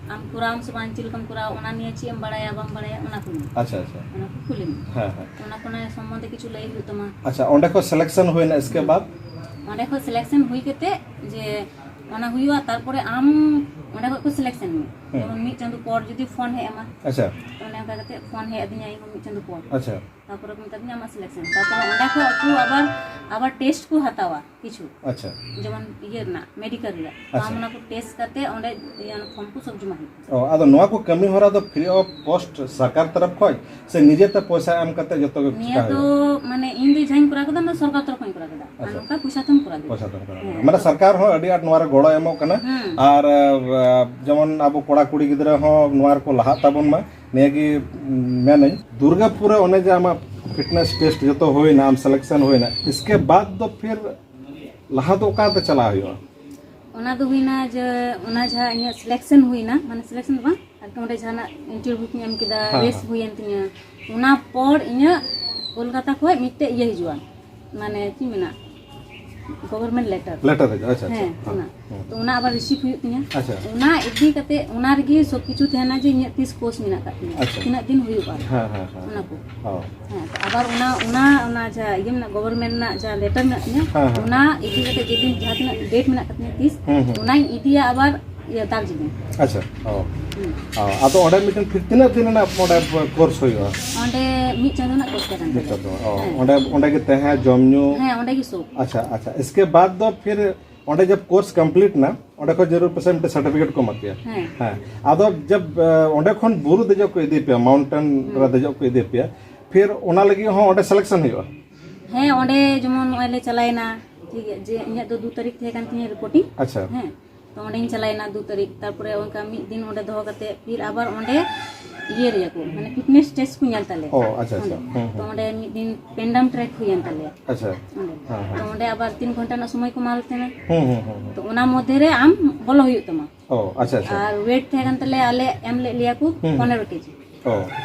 ᱟᱢ ᱠᱚᱨᱟᱣᱟᱢ ᱥᱮ ᱵᱟᱝ, ᱪᱮᱫ ᱞᱮᱠᱟᱢ ᱠᱚᱨᱟᱣᱟ, ᱚᱱᱟ ᱱᱤᱭᱮ ᱪᱮᱫ ᱮᱢ ᱵᱟᱲᱟᱭᱟ, ᱵᱟᱢ ᱵᱟᱲᱟᱭᱟ, ᱚᱱᱟ ᱠᱚ ᱱᱤᱭᱮ᱾ ᱟᱪᱪᱷᱟ, ᱟᱪᱪᱷᱟ᱾ ᱚᱱᱟ ᱠᱚ ᱠᱩᱞᱤ ᱢᱮᱭᱟ᱾ ᱦᱮᱸ, ᱦᱮᱸ᱾ ᱚᱱᱟ ᱠᱚ ᱱᱤᱭᱮ ᱥᱚᱢᱵᱚᱱᱫᱷᱮ ᱠᱤᱪᱷᱩ ᱞᱟᱹᱭ ᱦᱩᱭᱩᱜ ᱛᱟᱢᱟ᱾ ᱟᱪᱪᱷᱟ, ᱚᱸᱰᱮ ᱠᱷᱚᱱ ᱥᱤᱞᱮᱠᱥᱚᱱ ᱦᱩᱭᱱᱟ, ᱤᱥᱠᱮ ᱵᱟᱫ? ᱚᱸᱰᱮ ᱠᱷᱚᱱ ᱥᱤᱞᱮᱠᱥᱚᱱ ᱦᱩᱭ ᱠᱟᱛᱮ ᱡᱮ ᱚᱱᱟ ᱦᱩᱭᱩᱜᱼᱟ, ᱛᱟᱨᱯᱚᱨᱮ ᱟᱢ ᱚᱸᱰᱮ ᱠᱷᱚᱱ ᱠᱚ ᱥᱤᱞᱮᱠᱥᱚᱱ ᱢᱮᱭᱟ᱾ ᱦᱮᱸ᱾ ᱡᱮᱢᱚᱱ ᱢᱤᱫ ᱪᱟᱸᱫᱳ ᱯᱚᱨ ᱡᱩᱫᱤ ᱯᱷᱳᱱ ᱦᱮᱡ ᱟᱢᱟ, ᱟᱪᱪᱷᱟ᱾ ᱚᱱᱮ ᱚᱱᱠᱟ ᱠᱟᱛᱮ ᱯᱷᱳᱱ ᱦᱮᱡ ᱟᱹᱫᱤᱧᱟ ᱤᱧ ᱦᱚᱸ ᱢᱤᱫ ᱪᱟᱸᱫᱳ ᱯᱚᱨ᱾ ᱟᱪᱪᱷᱟ᱾ ᱛᱟᱨᱯᱚᱨᱮ ᱠᱚ ᱢᱮᱛᱟ ᱫᱤᱧᱟ ᱟᱢᱟᱜ ᱥᱤᱞᱮᱠᱥᱚᱱ, ᱛᱟᱨᱯᱚᱨᱮ ᱚᱸᱰᱮ ᱠᱷᱚᱱ ᱟᱠᱚ ᱟᱵᱟᱨ, ᱟᱵᱟᱨ ᱴᱮᱥᱴ ᱠᱚ ᱦᱟᱛᱟᱣᱟ ᱠᱤᱪᱷᱩ, ᱟᱪᱪᱷᱟ᱾ ᱡᱮᱢᱚᱱ ᱤᱭᱟᱹ ᱨᱮᱱᱟᱜ, ᱢᱮᱰᱤᱠᱮᱞ ᱨᱮᱱᱟᱜ, ᱛᱚ ᱟᱪᱪᱷᱟ᱾ ᱟᱢ ᱚᱱᱟ ᱠᱚ ᱴᱮᱥᱴ ᱠᱟᱛᱮ ᱚᱸᱰᱮ ᱤᱭᱟᱹ ᱯᱷᱚᱨᱢ ᱠᱚ ᱥᱚᱵ ᱡᱚᱢᱟ ᱦᱩᱭᱩᱜᱼᱟ᱾ ᱚ, ᱟᱫᱚ ᱱᱚᱣᱟ ᱠᱚ ᱠᱟᱹᱢᱤ ᱦᱚᱨᱟ ᱫᱚ free of cost ᱥᱚᱨᱠᱟᱨ ᱛᱚᱨᱚᱯ ᱠᱷᱚᱱ ᱥᱮ ᱱᱤᱡᱮ ᱛᱮ ᱯᱚᱭᱥᱟ ᱮᱢ ᱠᱟᱛᱮ ᱡᱚᱛᱚ ᱜᱮ ᱱᱤᱭᱟᱹ ᱪᱤᱠᱟ ᱫᱚ ᱦᱩᱭᱩᱜᱼᱟ? ᱢᱟᱱᱮ ᱤᱧ ᱫᱚ ᱡᱟᱦᱟᱸᱧ ᱠᱚᱨᱟᱣ ᱠᱮᱫᱟ, ᱚᱱᱟ ᱥᱚᱨᱠᱟᱨ ᱛᱚᱨᱚᱯ ᱠᱷᱚᱱ ᱠᱚᱨᱟᱣ ᱠᱮᱫᱟ, ᱟᱨ ᱟᱪᱪᱷᱟ᱾ ᱱᱚᱝᱠᱟ ᱯᱚᱭᱥᱟ ᱛᱮᱢ ᱠᱚᱨᱟᱣ ᱫᱟᱲᱮᱭᱟᱜᱼᱟ᱾ ᱯᱚᱭᱥᱟ ᱛᱮᱢ ᱠᱚᱨᱟᱣ ᱦᱮᱸ᱾ ᱫᱟᱲᱮᱭᱟᱜᱼᱟ᱾ ᱢᱟᱱᱮ ᱥᱚᱨᱠᱟᱨ ᱦᱚᱸ ᱟᱹᱰᱤ ᱟᱸᱴ ᱱᱚᱣᱟ ᱨᱮ ᱜᱚᱲᱚ ᱮᱢᱚᱜ ᱠᱟᱱᱟ᱾ ᱦᱩᱸ᱾ ᱟᱨ, ᱟ, ᱡᱮᱢᱚᱱ ᱟᱵᱚ ᱠᱚᱲᱟ ᱠᱩᱲᱤ ᱜᱤᱫᱽᱨᱟᱹ ᱦᱚᱸ ᱱᱚᱣᱟ ᱨᱮᱠᱚ ᱞᱟᱦᱟᱜ ᱛᱟᱵᱚᱱ ᱢᱟ, ᱱᱤᱭᱟᱹ ᱜᱮ, ᱩᱸ, ᱢᱮᱱᱟᱹᱧ᱾ ᱫᱩᱨᱜᱟᱯᱩᱨ ᱨᱮ ᱚᱱᱮ ᱡᱮ ᱟᱢᱟᱜ ᱯᱷᱤᱴᱱᱮᱥ ᱴᱮᱥᱴ ᱡᱚᱛᱚ ᱦᱩᱭᱱᱟ, ᱟᱢ ᱥᱤᱞᱮᱠᱥᱚᱱ ᱦᱩᱭᱱᱟ, ᱤᱥᱠᱮ ᱵᱟᱫ ᱫᱚ ᱯᱷᱤᱨ ᱞᱟᱦᱟ ᱫᱚ ᱚᱠᱟᱛᱮ ᱪᱟᱞᱟᱜ ᱦᱩᱭᱩᱜᱼᱟ? ᱚᱱᱟ ᱫᱚ ᱦᱩᱭᱱᱟ ᱡᱮ ᱚᱱᱟ ᱡᱟᱦᱟᱸ ᱤᱧᱟᱹᱜ ᱥᱤᱞᱮᱠᱥᱚᱱ ᱦᱩᱭᱱᱟ, ᱢᱟᱱᱮ ᱥᱤᱞᱮᱠᱥᱚᱱ ᱫᱚ ᱵᱟᱝ, ᱟᱨᱠᱤ ᱚᱸᱰᱮ ᱡᱟᱦᱟᱱᱟᱜ ᱤᱱᱴᱟᱨᱵᱷᱤᱭᱩ ᱠᱚᱧ ᱮᱢ ᱠᱮᱫᱟ, ᱦᱮᱸ, ᱨᱮᱥ ᱦᱮᱸ᱾ ᱦᱩᱭᱮᱱ ᱛᱤᱧᱟᱹ, ᱚᱱᱟ ᱯᱚᱨ ᱤᱧᱟᱹᱜ ᱠᱳᱞᱠᱟᱛᱟ ᱠᱷᱚᱱ ᱢᱤᱫᱴᱮᱡ ᱤᱭᱟᱹ ᱦᱤᱡᱩᱜᱼᱟ, ᱢᱟᱱᱮ ᱪᱮᱫ ᱢᱮᱱᱟ, ᱜᱚᱵᱷᱚᱨᱢᱮᱱᱴ ᱞᱮᱴᱟᱨ᱾ ᱞᱮᱴᱟᱨ ᱦᱤᱡᱩᱜᱼᱟ, ᱟᱪᱪᱷᱟ, ᱟᱪᱪᱷᱟ᱾ ᱦᱮᱸ, ᱦᱮᱸ, ᱚᱱᱟ᱾ ᱦᱮᱸ᱾ ᱛᱚ ᱚᱱᱟ ᱟᱵᱟᱨ ᱨᱤᱥᱤᱵᱷ ᱦᱩᱭᱩᱜ ᱛᱤᱧᱟ᱾ ᱟᱪᱪᱷᱟ᱾ ᱚᱱᱟ ᱤᱫᱤ ᱠᱟᱛᱮ ᱚᱱᱟ ᱨᱮᱜᱮ ᱥᱚᱵ ᱠᱤᱪᱷᱩ ᱛᱟᱦᱮᱱᱟ ᱡᱮ ᱤᱧᱟᱹᱜ ᱛᱤᱥ ᱠᱳᱨᱥ ᱢᱮᱱᱟᱜ ᱟᱠᱟᱫ ᱛᱤᱧᱟ, ᱟᱪᱪᱷᱟ᱾ ᱛᱤᱱᱟᱹᱜ ᱫᱤᱱ ᱦᱩᱭᱩᱜᱼᱟ, ᱦᱮᱸ, ᱦᱮᱸ, ᱦᱮᱸ᱾ ᱚᱱᱟ ᱠᱚ᱾ ᱚ᱾ ᱦᱮᱸ, ᱛᱚ ᱟᱵᱟᱨ ᱚᱱᱟ, ᱚᱱᱟ, ᱚᱱᱟ ᱡᱟᱦᱟᱸ ᱤᱭᱟᱹ ᱢᱮᱱᱟᱜ, ᱜᱚᱵᱷᱚᱨᱢᱮᱱᱴ ᱨᱮᱱᱟᱜ ᱡᱟᱦᱟᱸ ᱞᱮᱴᱟᱨ ᱢᱮᱱᱟᱜ ᱛᱤᱧᱟ, ᱦᱮᱸ, ᱦᱮᱸ᱾ ᱚᱱᱟ ᱤᱫᱤ ᱠᱟᱛᱮ ᱡᱮᱫᱤᱱ ᱡᱟᱦᱟᱸ ᱛᱤᱱᱟᱹᱜ ᱰᱮᱴ ᱢᱮᱱᱟᱜ ᱟᱠᱟᱫ ᱛᱤᱧᱟ ᱛᱤᱥ, ᱦᱩᱸ, ᱦᱩᱸ᱾ ᱚᱱᱟᱧ ᱤᱫᱤᱭᱟ ᱟᱵᱟᱨ ᱤᱭᱟᱹ ᱫᱟᱨᱡᱤᱞᱤᱝ᱾ ᱟᱪᱪᱷᱟ᱾ ᱚ᱾ ᱦᱩᱸ᱾ ᱚ, ᱟᱫᱚ ᱚᱸᱰᱮ ᱢᱤᱫᱴᱮᱱ ᱯᱷᱤᱨ ᱛᱤᱱᱟᱹᱜ ᱫᱤᱱ ᱨᱮᱱᱟᱜ ᱚᱸᱰᱮ ᱠᱳᱨᱥ ᱦᱩᱭᱩᱜᱼᱟ? ᱚᱸᱰᱮ ᱢᱤᱫ ᱪᱟᱸᱫᱳ ᱨᱮᱱᱟᱜ ᱠᱳᱨᱥ ᱛᱟᱦᱮᱸ ᱠᱟᱱ ᱢᱤᱫ ᱛᱟᱞᱮᱭᱟ᱾ ᱪᱟᱸᱫᱳ᱾ ᱚ, ᱦᱮᱸ᱾ ᱚᱸᱰᱮ, ᱚᱸᱰᱮ ᱜᱮ ᱛᱟᱦᱮᱸ, ᱡᱚᱢ ᱧᱩ? ᱦᱮᱸ, ᱚᱸᱰᱮ ᱜᱮ ᱥᱚᱵ᱾ ᱟᱪᱪᱷᱟ, ᱟᱪᱪᱷᱟ᱾ ᱤᱥᱠᱮ ᱵᱟᱫ ᱫᱚ ᱯᱷᱤᱨ ᱚᱸᱰᱮ ᱡᱟᱵ ᱠᱳᱨᱥ ᱠᱚᱢᱯᱞᱤᱴ ᱱᱟ, ᱚᱸᱰᱮ ᱠᱷᱚᱱ ᱡᱟᱹᱨᱩᱲ ᱯᱮᱥᱮ ᱢᱤᱫᱴᱮᱱ ᱥᱟᱨᱴᱤᱯᱷᱤᱠᱮᱴ ᱠᱚ ᱮᱢᱟ ᱯᱮᱭᱟ? ᱦᱮᱸ᱾ ᱦᱮᱸ᱾ ᱟᱫᱚ ᱡᱟᱵ, ᱮ, ᱚᱸᱰᱮ ᱠᱷᱚᱱ ᱵᱩᱨᱩ ᱫᱮᱡᱚᱜ ᱠᱚ ᱤᱫᱤ ᱯᱮᱭᱟ, ᱢᱟᱣᱩᱱᱴᱮᱱ ᱦᱩᱸ᱾ ᱨᱮ ᱫᱮᱡᱚᱜ ᱠᱚ ᱤᱫᱤ ᱯᱮᱭᱟ, ᱯᱷᱤᱨ ᱚᱱᱟ ᱞᱟᱹᱜᱤᱫ ᱦᱚᱸ ᱚᱸᱰᱮ ᱥᱤᱞᱮᱠᱥᱚᱱ ᱦᱩᱭᱩᱜᱼᱟ? ᱦᱮᱸ, ᱚᱸᱰᱮ ᱡᱮᱢᱚᱱ ᱱᱚᱜᱼᱚᱭ ᱞᱮ ᱪᱟᱞᱟᱣᱮᱱᱟ, ᱴᱷᱤᱠ ᱜᱮᱭᱟ, ᱡᱮ ᱤᱧᱟᱹᱜ ᱫᱚ ᱫᱩ ᱛᱟᱹᱨᱤᱠᱷ ᱛᱟᱦᱮᱸ ᱠᱟᱱ ᱛᱤᱧᱟᱹ ᱨᱤᱯᱳᱨᱴᱤᱝ᱾ ᱟᱪᱪᱷᱟ᱾ ᱦᱮᱸ, ᱛᱚ ᱚᱸᱰᱮᱧ ᱪᱟᱞᱟᱣᱮᱱᱟ ᱫᱩ ᱛᱟᱹᱨᱤᱠᱷ, ᱛᱟᱨᱯᱚᱨᱮ ᱚᱱᱠᱟ ᱢᱤᱫ ᱫᱤᱱ ᱚᱸᱰᱮ ᱫᱚᱦᱚ ᱠᱟᱛᱮ ᱯᱷᱤᱨ ᱟᱵᱟᱨ ᱚᱸᱰᱮ ᱤᱭᱟᱹ ᱨᱮᱭᱟ ᱠᱚ, ᱢᱟᱱᱮ ᱯᱷᱤᱴᱱᱮᱥ ᱴᱮᱥᱴ ᱠᱚ ᱧᱮᱞ ᱛᱟᱞᱮᱭᱟ᱾ ᱚ, ᱟᱪᱪᱷᱟ, ᱟᱪᱪᱷᱟ᱾ ᱚᱸᱰᱮ᱾ ᱦᱩᱸ, ᱛᱚ ᱦᱩᱸ᱾ ᱚᱸᱰᱮ ᱢᱤᱫ ᱫᱤᱱ ᱯᱮᱱᱰᱟᱢ ᱴᱨᱮᱠ ᱦᱩᱭᱮᱱ ᱛᱟᱞᱮᱭᱟ᱾ ᱟᱪᱪᱷᱟ᱾ ᱚᱸᱰᱮ᱾ ᱦᱮᱸ, ᱦᱮᱸ᱾ ᱛᱚ ᱚᱸᱰᱮ ᱟᱵᱟᱨ ᱛᱤᱱ ᱜᱷᱚᱱᱴᱟ ᱨᱮᱱᱟᱜ ᱥᱚᱢᱚᱭ ᱠᱚ ᱮᱢᱟ ᱞᱮ ᱛᱟᱦᱮᱱᱟ᱾ ᱦᱩᱸ, ᱦᱩᱸ, ᱦᱩᱸ, ᱦᱩᱸ᱾ ᱛᱚ ᱚᱱᱟ ᱢᱚᱫᱽᱫᱷᱮ ᱨᱮ ᱟᱢ ᱵᱚᱞᱚ ᱦᱩᱭᱩᱜ ᱛᱟᱢᱟ᱾ ᱚ, ᱟᱪᱪᱷᱟ, ᱟᱪᱪᱷᱟ᱾ ᱟᱨ ᱣᱮᱴ ᱛᱟᱦᱮᱸ ᱠᱟᱱ ᱛᱟᱞᱮᱭᱟ, ᱟᱞᱮ ᱮᱢ ᱞᱮᱫ ᱞᱮᱭᱟ ᱠᱚ ᱦᱩᱸ, ᱦᱩᱸ᱾ ᱯᱚᱱᱮᱨᱚ ᱠᱮᱡᱤ᱾ ᱚ᱾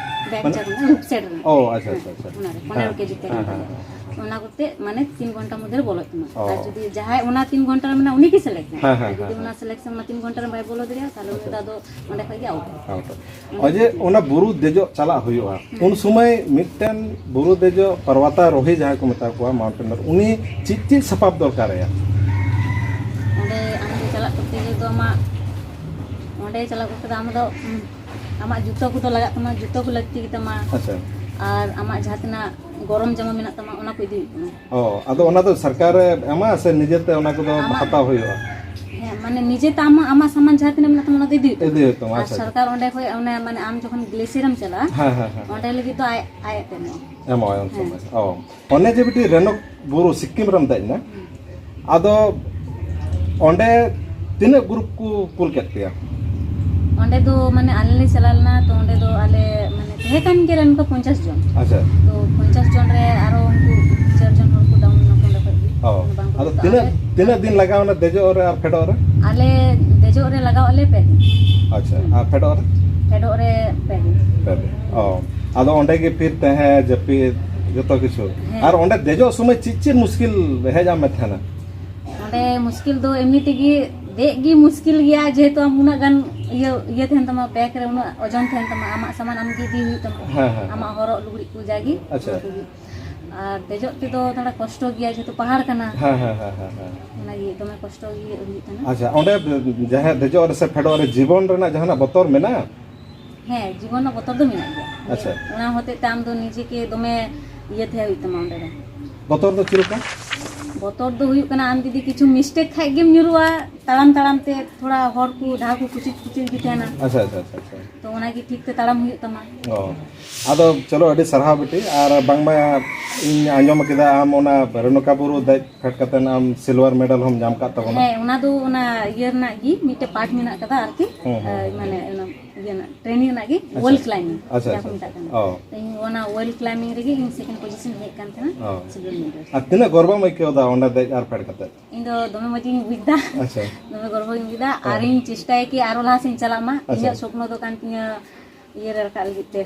ᱵᱮᱜᱽ ᱢᱟᱱᱮ ᱪᱟᱨ ᱠᱷᱚᱱᱟᱜ ᱨᱩᱯᱥᱮᱴ ᱨᱮᱱᱟᱜ᱾ ᱚ, ᱟᱪᱪᱷᱟ, ᱦᱮᱸ, ᱟᱪᱪᱷᱟ, ᱟᱪᱪᱷᱟ᱾ ᱚᱱᱟᱨᱮ ᱯᱚᱱᱮᱨᱚ ᱦᱮᱸ, ᱠᱮᱡᱤ ᱛᱟᱦᱮᱸ ᱦᱮᱸ, ᱠᱟᱱ ᱦᱮᱸ, ᱛᱟᱞᱮᱭᱟ᱾ ᱦᱮᱸ᱾ ᱚᱱᱟ ᱠᱚᱛᱮ ᱢᱟᱱᱮ ᱛᱤᱱ ᱜᱷᱚᱱᱴᱟ ᱢᱚᱫᱽᱫᱷᱮ ᱨᱮ ᱵᱚᱞᱚᱜ ᱛᱟᱢᱟ᱾ ᱚ᱾ ᱟᱨ ᱡᱩᱫᱤ ᱡᱟᱦᱟᱸᱭ ᱚᱱᱟ ᱛᱤᱱ ᱜᱷᱚᱱᱴᱟ ᱨᱮ ᱢᱮᱱᱟᱜᱼᱟ, ᱩᱱᱤ ᱜᱮ ᱥᱤᱞᱮᱠᱴ ᱢᱮ᱾ ᱦᱮᱸ, ᱦᱮᱸ, ᱟᱨ ᱡᱩᱫᱤ ᱦᱮᱸ, ᱚᱱᱟ ᱦᱮᱸ᱾ ᱥᱤᱞᱮᱠᱥᱚᱱ ᱚᱱᱟ ᱛᱤᱱ ᱜᱷᱚᱱᱴᱟ ᱨᱮ ᱵᱟᱭ ᱵᱚᱞᱚ ᱫᱟᱲᱮᱭᱟᱜᱼᱟ, ᱛᱟᱦᱞᱮ ᱩᱱᱤ ᱫᱚ ᱟᱪᱪᱷᱟ᱾ ᱟᱫᱚ ᱚᱸᱰᱮ ᱠᱷᱚᱡ ᱜᱮ ᱟᱣᱩᱴ᱾ ᱟᱣᱩᱴ᱾ ᱚᱱᱟ ᱚᱡᱮ ᱠᱷᱟᱹᱛᱤᱨ᱾ ᱚᱱᱟ ᱵᱩᱨᱩ ᱫᱮᱡᱚᱜ ᱪᱟᱞᱟᱜ ᱦᱩᱭᱩᱜᱼᱟ, ᱦᱩᱸ᱾ ᱩᱱ ᱥᱚᱢᱚᱭ ᱢᱤᱫᱴᱮᱱ ᱵᱩᱨᱩ ᱫᱮᱡᱚᱜ ᱯᱟᱨᱣᱟᱛᱟᱨᱳᱦᱤ ᱡᱟᱦᱟᱸᱭ ᱠᱚ ᱢᱮᱛᱟ ᱠᱚᱣᱟ, ᱢᱟᱣᱩᱱᱴᱮᱱᱟᱨ, ᱩᱱᱤ ᱪᱮᱫ ᱪᱮᱫ ᱥᱟᱯᱟᱵ ᱫᱚᱨᱠᱟᱨᱟᱭᱟ? ᱚᱸᱰᱮ ᱟᱢ ᱫᱚ ᱪᱟᱞᱟᱜ ᱠᱚᱨᱛᱮ ᱜᱮᱞᱮ ᱫᱚ ᱟᱢᱟᱜ, ᱚᱸᱰᱮ ᱪᱟᱞᱟᱜ ᱠᱚᱨᱛᱮ ᱫᱚ ᱟᱢ ᱫᱚ, ᱩᱸ, ᱟᱢᱟᱜ ᱡᱩᱛᱟᱹ ᱠᱚᱫᱚ ᱞᱟᱜᱟᱜ ᱛᱟᱢᱟ, ᱡᱩᱛᱟᱹ ᱠᱚ ᱞᱟᱹᱠᱛᱤ ᱜᱮᱛᱟᱢᱟ᱾ ᱟᱪᱪᱷᱟ᱾ ᱟᱨ ᱟᱢᱟᱜ ᱡᱟᱦᱟᱸ ᱛᱤᱱᱟᱹᱜ ᱜᱚᱨᱚᱢ ᱡᱟᱢᱟ ᱢᱮᱱᱟᱜ ᱛᱟᱢᱟ, ᱚᱱᱟ ᱠᱚ ᱤᱫᱤ ᱦᱩᱭᱩᱜ ᱛᱟᱢᱟ᱾ ᱚ, ᱟᱫᱚ ᱚᱱᱟ ᱫᱚ ᱥᱚᱨᱠᱟᱨᱮ ᱮᱢᱟ ᱥᱮ ᱱᱤᱡᱮᱛᱮ ᱚᱱᱟ ᱠᱚᱫᱚ ᱟᱢᱟᱜ ᱦᱟᱛᱟᱣ ᱦᱩᱭᱩᱜᱼᱟ? ᱦᱮᱸ, ᱢᱟᱱᱮ ᱱᱤᱡᱮᱛᱮ ᱟᱢᱟᱜ, ᱟᱢᱟᱜ ᱥᱟᱢᱟᱱ ᱡᱟᱦᱟᱸ ᱛᱤᱱᱟᱹᱜ ᱢᱮᱱᱟᱜ ᱛᱟᱢᱟ, ᱚᱱᱟ ᱫᱚ ᱤᱫᱤ ᱦᱩᱭᱩᱜ ᱛᱟᱢᱟ᱾ ᱤᱫᱤ ᱦᱩᱭᱩᱜ ᱛᱟᱢᱟ, ᱟᱨ ᱟᱪᱪᱷᱟ, ᱟᱪᱪᱷᱟ᱾ ᱥᱚᱨᱠᱟᱨ ᱚᱸᱰᱮ ᱠᱷᱚᱡ, ᱚᱱᱮ, ᱢᱟᱱᱮ ᱟᱢ ᱡᱚᱠᱷᱚᱱ ᱜᱞᱮᱥᱤᱭᱟᱨᱮᱢ ᱪᱟᱞᱟᱜᱼᱟ, ᱦᱮᱸ, ᱦᱮᱸ, ᱦᱮᱸ᱾ ᱚᱸᱰᱮ ᱞᱟᱹᱜᱤᱫ ᱫᱚ ᱟᱡ, ᱟᱡ ᱮ ᱮᱢᱚᱜᱼᱟ᱾ ᱮᱢᱚᱜᱼᱟᱭ ᱩᱱ ᱦᱮᱸ᱾ ᱥᱚᱢᱚᱭ᱾ ᱚ᱾ ᱚᱱᱮ ᱡᱮ ᱢᱤᱫᱴᱤᱡ ᱨᱮᱱᱚᱠ ᱵᱩᱨᱩ ᱥᱤᱠᱤᱢ ᱨᱮᱢ ᱫᱮᱡ ᱮᱱᱟ, ᱦᱩᱸ᱾ ᱟᱫᱚ ᱚᱸᱰᱮ ᱛᱤᱱᱟᱹᱜ ᱜᱨᱩᱯ ᱠᱚ ᱠᱩᱞ ᱠᱮᱫ ᱯᱮᱭᱟ? ᱚᱸᱰᱮ ᱫᱚ ᱢᱟᱱᱮ ᱟᱞᱮ ᱞᱮ ᱪᱟᱞᱟᱣ ᱞᱮᱱᱟ, ᱛᱚ ᱚᱸᱰᱮ ᱫᱚ ᱟᱞᱮ ᱢᱟᱱᱮ ᱛᱟᱦᱮᱸ ᱠᱟᱱ ᱜᱮᱭᱟ ᱞᱮ ᱚᱱᱠᱟ ᱯᱚᱧᱪᱟᱥ ᱡᱚᱱ᱾ ᱟᱪᱪᱷᱟ᱾ ᱛᱚ ᱯᱚᱧᱪᱟᱥ ᱡᱚᱱ ᱨᱮ ᱟᱨᱚ ᱩᱱᱠᱩ ᱪᱟᱨ ᱡᱚᱱ ᱦᱚᱲ ᱠᱚ ᱰᱟᱣᱩᱱ ᱮᱱᱟ ᱠᱚ ᱚᱸᱰᱮ ᱠᱷᱚᱡ ᱜᱮ᱾ ᱚ᱾ ᱢᱟᱱᱮ ᱵᱟᱝ ᱠᱚ ᱟᱫᱚ ᱛᱚ ᱛᱤᱱᱟᱹᱜ, ᱟᱞᱮ ᱛᱤᱱᱟᱹᱜ ᱫᱤᱱ ᱞᱟᱜᱟᱣ ᱮᱱᱟ ᱫᱮᱡᱚᱜ ᱨᱮ ᱟᱨ ᱯᱷᱮᱰᱚᱜ ᱨᱮ? ᱟᱞᱮ ᱫᱮᱡᱚᱜ ᱨᱮ ᱞᱟᱜᱟᱣ ᱟᱞᱮ ᱯᱮ ᱫᱤᱱ᱾ ᱟᱪᱪᱷᱟ᱾ ᱦᱩᱸ᱾ ᱟᱨ ᱯᱷᱮᱰᱚᱜ ᱨᱮ? ᱯᱷᱮᱰᱚᱜ ᱨᱮ ᱯᱮ ᱫᱤᱱ᱾ ᱯᱮ ᱫᱤᱱ᱾ ᱚ᱾ ᱟᱫᱚ ᱚᱸᱰᱮ ᱜᱮ ᱯᱷᱤᱨ ᱛᱟᱦᱮᱸ, ᱡᱟᱹᱯᱤᱫ, ᱡᱚᱛᱚ ᱠᱤᱪᱷᱩ? ᱦᱮᱸ᱾ ᱟᱨ ᱚᱸᱰᱮ ᱫᱮᱡᱚᱜ ᱥᱚᱢᱚᱭ ᱪᱮᱫ ᱪᱮᱫ ᱢᱩᱥᱠᱤᱞ ᱦᱮᱡ ᱟᱢ ᱢᱮ ᱛᱟᱦᱮᱱᱟ? ᱚᱸᱰᱮ ᱢᱩᱥᱠᱤᱞ ᱫᱚ ᱮᱢᱱᱤ ᱛᱮᱜᱮ ᱫᱮᱡ ᱜᱮ ᱢᱩᱥᱠᱤᱞ ᱜᱮᱭᱟ, ᱡᱮᱦᱮᱛᱩ ᱟᱢ ᱩᱱᱟᱹᱜ ᱜᱟᱱ ᱤᱭᱟᱹ, ᱤᱭᱟᱹ ᱛᱟᱦᱮᱱ ᱛᱟᱢᱟ, ᱵᱮᱜᱽ ᱨᱮ ᱩᱱᱟᱹᱜ ᱳᱡᱚᱱ ᱛᱟᱦᱮᱱ ᱛᱟᱢᱟ, ᱟᱢᱟᱜ ᱥᱟᱢᱟᱱ ᱟᱢ ᱜᱮ ᱤᱫᱤ ᱦᱩᱭᱩᱜ ᱛᱟᱢᱟ᱾ ᱦᱮᱸ, ᱦᱮᱸ, ᱟᱢᱟᱜ ᱦᱮᱸ᱾ ᱦᱚᱨᱚᱜ ᱞᱩᱜᱽᱲᱤᱡ ᱠᱚ ᱡᱟᱜᱮ᱾ ᱟᱪᱪᱷᱟ᱾ ᱚᱱᱟ ᱠᱚᱜᱮ᱾ ᱟᱨ ᱫᱮᱡᱚᱜ ᱛᱮᱫᱚ ᱛᱷᱚᱲᱟ ᱠᱚᱥᱴᱚ ᱜᱮᱭᱟ, ᱡᱮᱦᱮᱛᱩ ᱯᱟᱦᱟᱲ ᱠᱟᱱᱟ᱾ ᱦᱮᱸ ᱦᱮᱸ ᱦᱮᱸ ᱦᱮᱸ ᱦᱮᱸ᱾ ᱚᱱᱟᱜᱮ ᱫᱚᱢᱮ ᱠᱚᱥᱴᱚ ᱜᱮ ᱦᱩᱭᱩᱜ ᱠᱟᱱᱟ᱾ ᱟᱪᱪᱷᱟ, ᱚᱸᱰᱮ ᱡᱟᱦᱟᱸ ᱫᱮᱡᱚᱜ ᱨᱮ ᱥᱮ ᱯᱷᱮᱰᱚᱜ ᱨᱮ ᱡᱤᱵᱚᱱ ᱨᱮᱱᱟᱜ ᱡᱟᱦᱟᱱᱟᱜ ᱵᱚᱛᱚᱨ ᱢᱮᱱᱟᱜᱼᱟ? ᱦᱮᱸ, ᱡᱤᱵᱚᱱ ᱨᱮᱱᱟᱜ ᱵᱚᱛᱚᱨ ᱫᱚ ᱢᱮᱱᱟᱜ ᱜᱮᱭᱟ᱾ ᱟᱪᱪᱷᱟ᱾ ᱚᱱᱟ ᱦᱚᱛᱮᱡ ᱛᱮ ᱟᱢ ᱫᱚ ᱱᱤᱡᱮ ᱜᱮ ᱫᱚᱢᱮ ᱤᱭᱟᱹ ᱛᱟᱦᱮᱸ ᱦᱩᱭᱩᱜ ᱛᱟᱢᱟ ᱚᱸᱰᱮ ᱫᱚ᱾ ᱵᱚᱛᱚᱨ ᱫᱚ ᱪᱮᱫ ᱞᱮᱠᱟ? ᱵᱚᱛᱚᱨ ᱫᱚ ᱦᱩᱭᱩᱜ ᱠᱟᱱᱟ, ᱟᱢ ᱡᱩᱫᱤ ᱠᱤᱪᱷᱩ ᱢᱤᱥᱴᱮᱠ ᱠᱷᱟᱡ ᱜᱮᱢ ᱧᱩᱨᱩᱜᱼᱟ᱾ ᱛᱟᱲᱟᱢ ᱛᱟᱲᱟᱢ ᱛᱮ ᱛᱷᱚᱲᱟ ᱦᱚᱨ ᱠᱚ, ᱰᱟᱦᱟᱨ ᱠᱚ ᱠᱩᱪᱤᱫ ᱠᱩᱪᱤᱫ ᱜᱮ ᱛᱟᱦᱮᱱᱟ᱾ ᱟᱪᱪᱷᱟ ᱟᱪᱪᱷᱟ ᱟᱪᱪᱷᱟ ᱟᱪᱪᱷᱟ᱾ ᱛᱚ ᱚᱱᱟᱜᱮ ᱴᱷᱤᱠ ᱛᱮ ᱛᱟᱲᱟᱢ ᱦᱩᱭᱩᱜ ᱛᱟᱢᱟ᱾ ᱚ, ᱟᱫᱚ ᱪᱚᱞᱚ, ᱟᱹᱰᱤ ᱥᱟᱨᱦᱟᱣ ᱵᱤᱴᱤ᱾ ᱟᱨ ᱵᱟᱝᱢᱟ ᱤᱧ ᱟᱸᱡᱚᱢ ᱠᱮᱫᱟ ᱟᱢ ᱚᱱᱟ ᱨᱮᱱᱩᱠᱟ ᱵᱩᱨᱩ ᱫᱮᱡ ᱯᱷᱮᱰ ᱠᱟᱛᱮ ᱟᱢ ᱥᱤᱞᱣᱟᱨ ᱢᱮᱰᱟᱞ ᱦᱚᱸᱢ ᱧᱟᱢ ᱠᱟᱫ ᱛᱟᱵᱚᱱᱟ᱾ ᱦᱮᱸ, ᱚᱱᱟ ᱫᱚ ᱚᱱᱟ ᱤᱭᱟᱹ ᱨᱮᱱᱟᱜ ᱜᱮ ᱢᱤᱫᱴᱮᱡ ᱯᱟᱨᱴ ᱢᱮᱱᱟᱜ ᱠᱟᱫᱟ ᱟᱨᱠᱤ᱾ ᱦᱩᱸ, ᱦᱩᱸ, ᱟᱨ ᱦᱩᱸ᱾ ᱢᱟᱱᱮ ᱚᱱᱟ ᱤᱭᱟᱹ ᱨᱮᱱᱟᱜ ᱴᱨᱮᱱᱤᱝ ᱨᱮᱱᱟᱜ ᱜᱮ, ᱟᱪᱪᱷᱟ᱾ ᱳᱭᱮᱞ ᱠᱞᱟᱭᱢᱤᱝ ᱟᱪᱪᱷᱟ, ᱡᱟᱦᱟᱸ ᱠᱚ ᱟᱪᱪᱷᱟ, ᱢᱮᱛᱟᱜ ᱟᱪᱪᱷᱟ᱾ ᱠᱟᱱᱟ᱾ ᱚ᱾ ᱤᱧ ᱚᱱᱟ ᱳᱭᱮᱞ ᱠᱞᱟᱭᱢᱤᱝ ᱨᱮᱜᱮ ᱤᱧ ᱥᱮᱠᱮᱱᱰ ᱯᱚᱡᱤᱥᱚᱱ ᱦᱮᱡ ᱠᱟᱱ ᱛᱟᱦᱮᱱᱟ᱾ ᱚ᱾ ᱥᱤᱞᱣᱟᱨ ᱢᱮᱰᱟᱞ᱾ ᱟᱨ ᱛᱤᱱᱟᱹᱜ ᱜᱚᱨᱵᱚᱢ ᱟᱹᱭᱠᱟᱹᱣ ᱮᱫᱟ ᱚᱸᱰᱮ ᱫᱮᱡ ᱟᱨ ᱯᱷᱮᱰ ᱠᱟᱛᱮ? ᱤᱧ ᱫᱚ ᱫᱚᱢᱮ ᱢᱚᱡᱽ ᱤᱧ ᱵᱩᱡᱽ ᱮᱫᱟ᱾ ᱟᱪᱪᱷᱟ᱾ ᱫᱚᱢᱮ ᱜᱚᱨᱵᱚᱧ ᱵᱩᱡᱽ ᱮᱫᱟ᱾ ᱦᱮᱸ᱾ ᱟᱨᱤᱧ ᱪᱮᱥᱴᱟᱭᱟ ᱠᱤ ᱟᱨᱚ ᱞᱟᱦᱟ ᱥᱮᱫ ᱤᱧ ᱪᱟᱞᱟᱜ ᱢᱟ᱾ ᱟᱪᱪᱷᱟ᱾ ᱤᱧᱟᱹᱜ ᱥᱚᱯᱱᱚ ᱫᱚ ᱠᱟᱱ ᱛᱤᱧᱟᱹ ᱤᱭᱟᱹ ᱨᱮ ᱨᱟᱠᱟᱵ ᱞᱟᱹᱜᱤᱫ ᱛᱮ,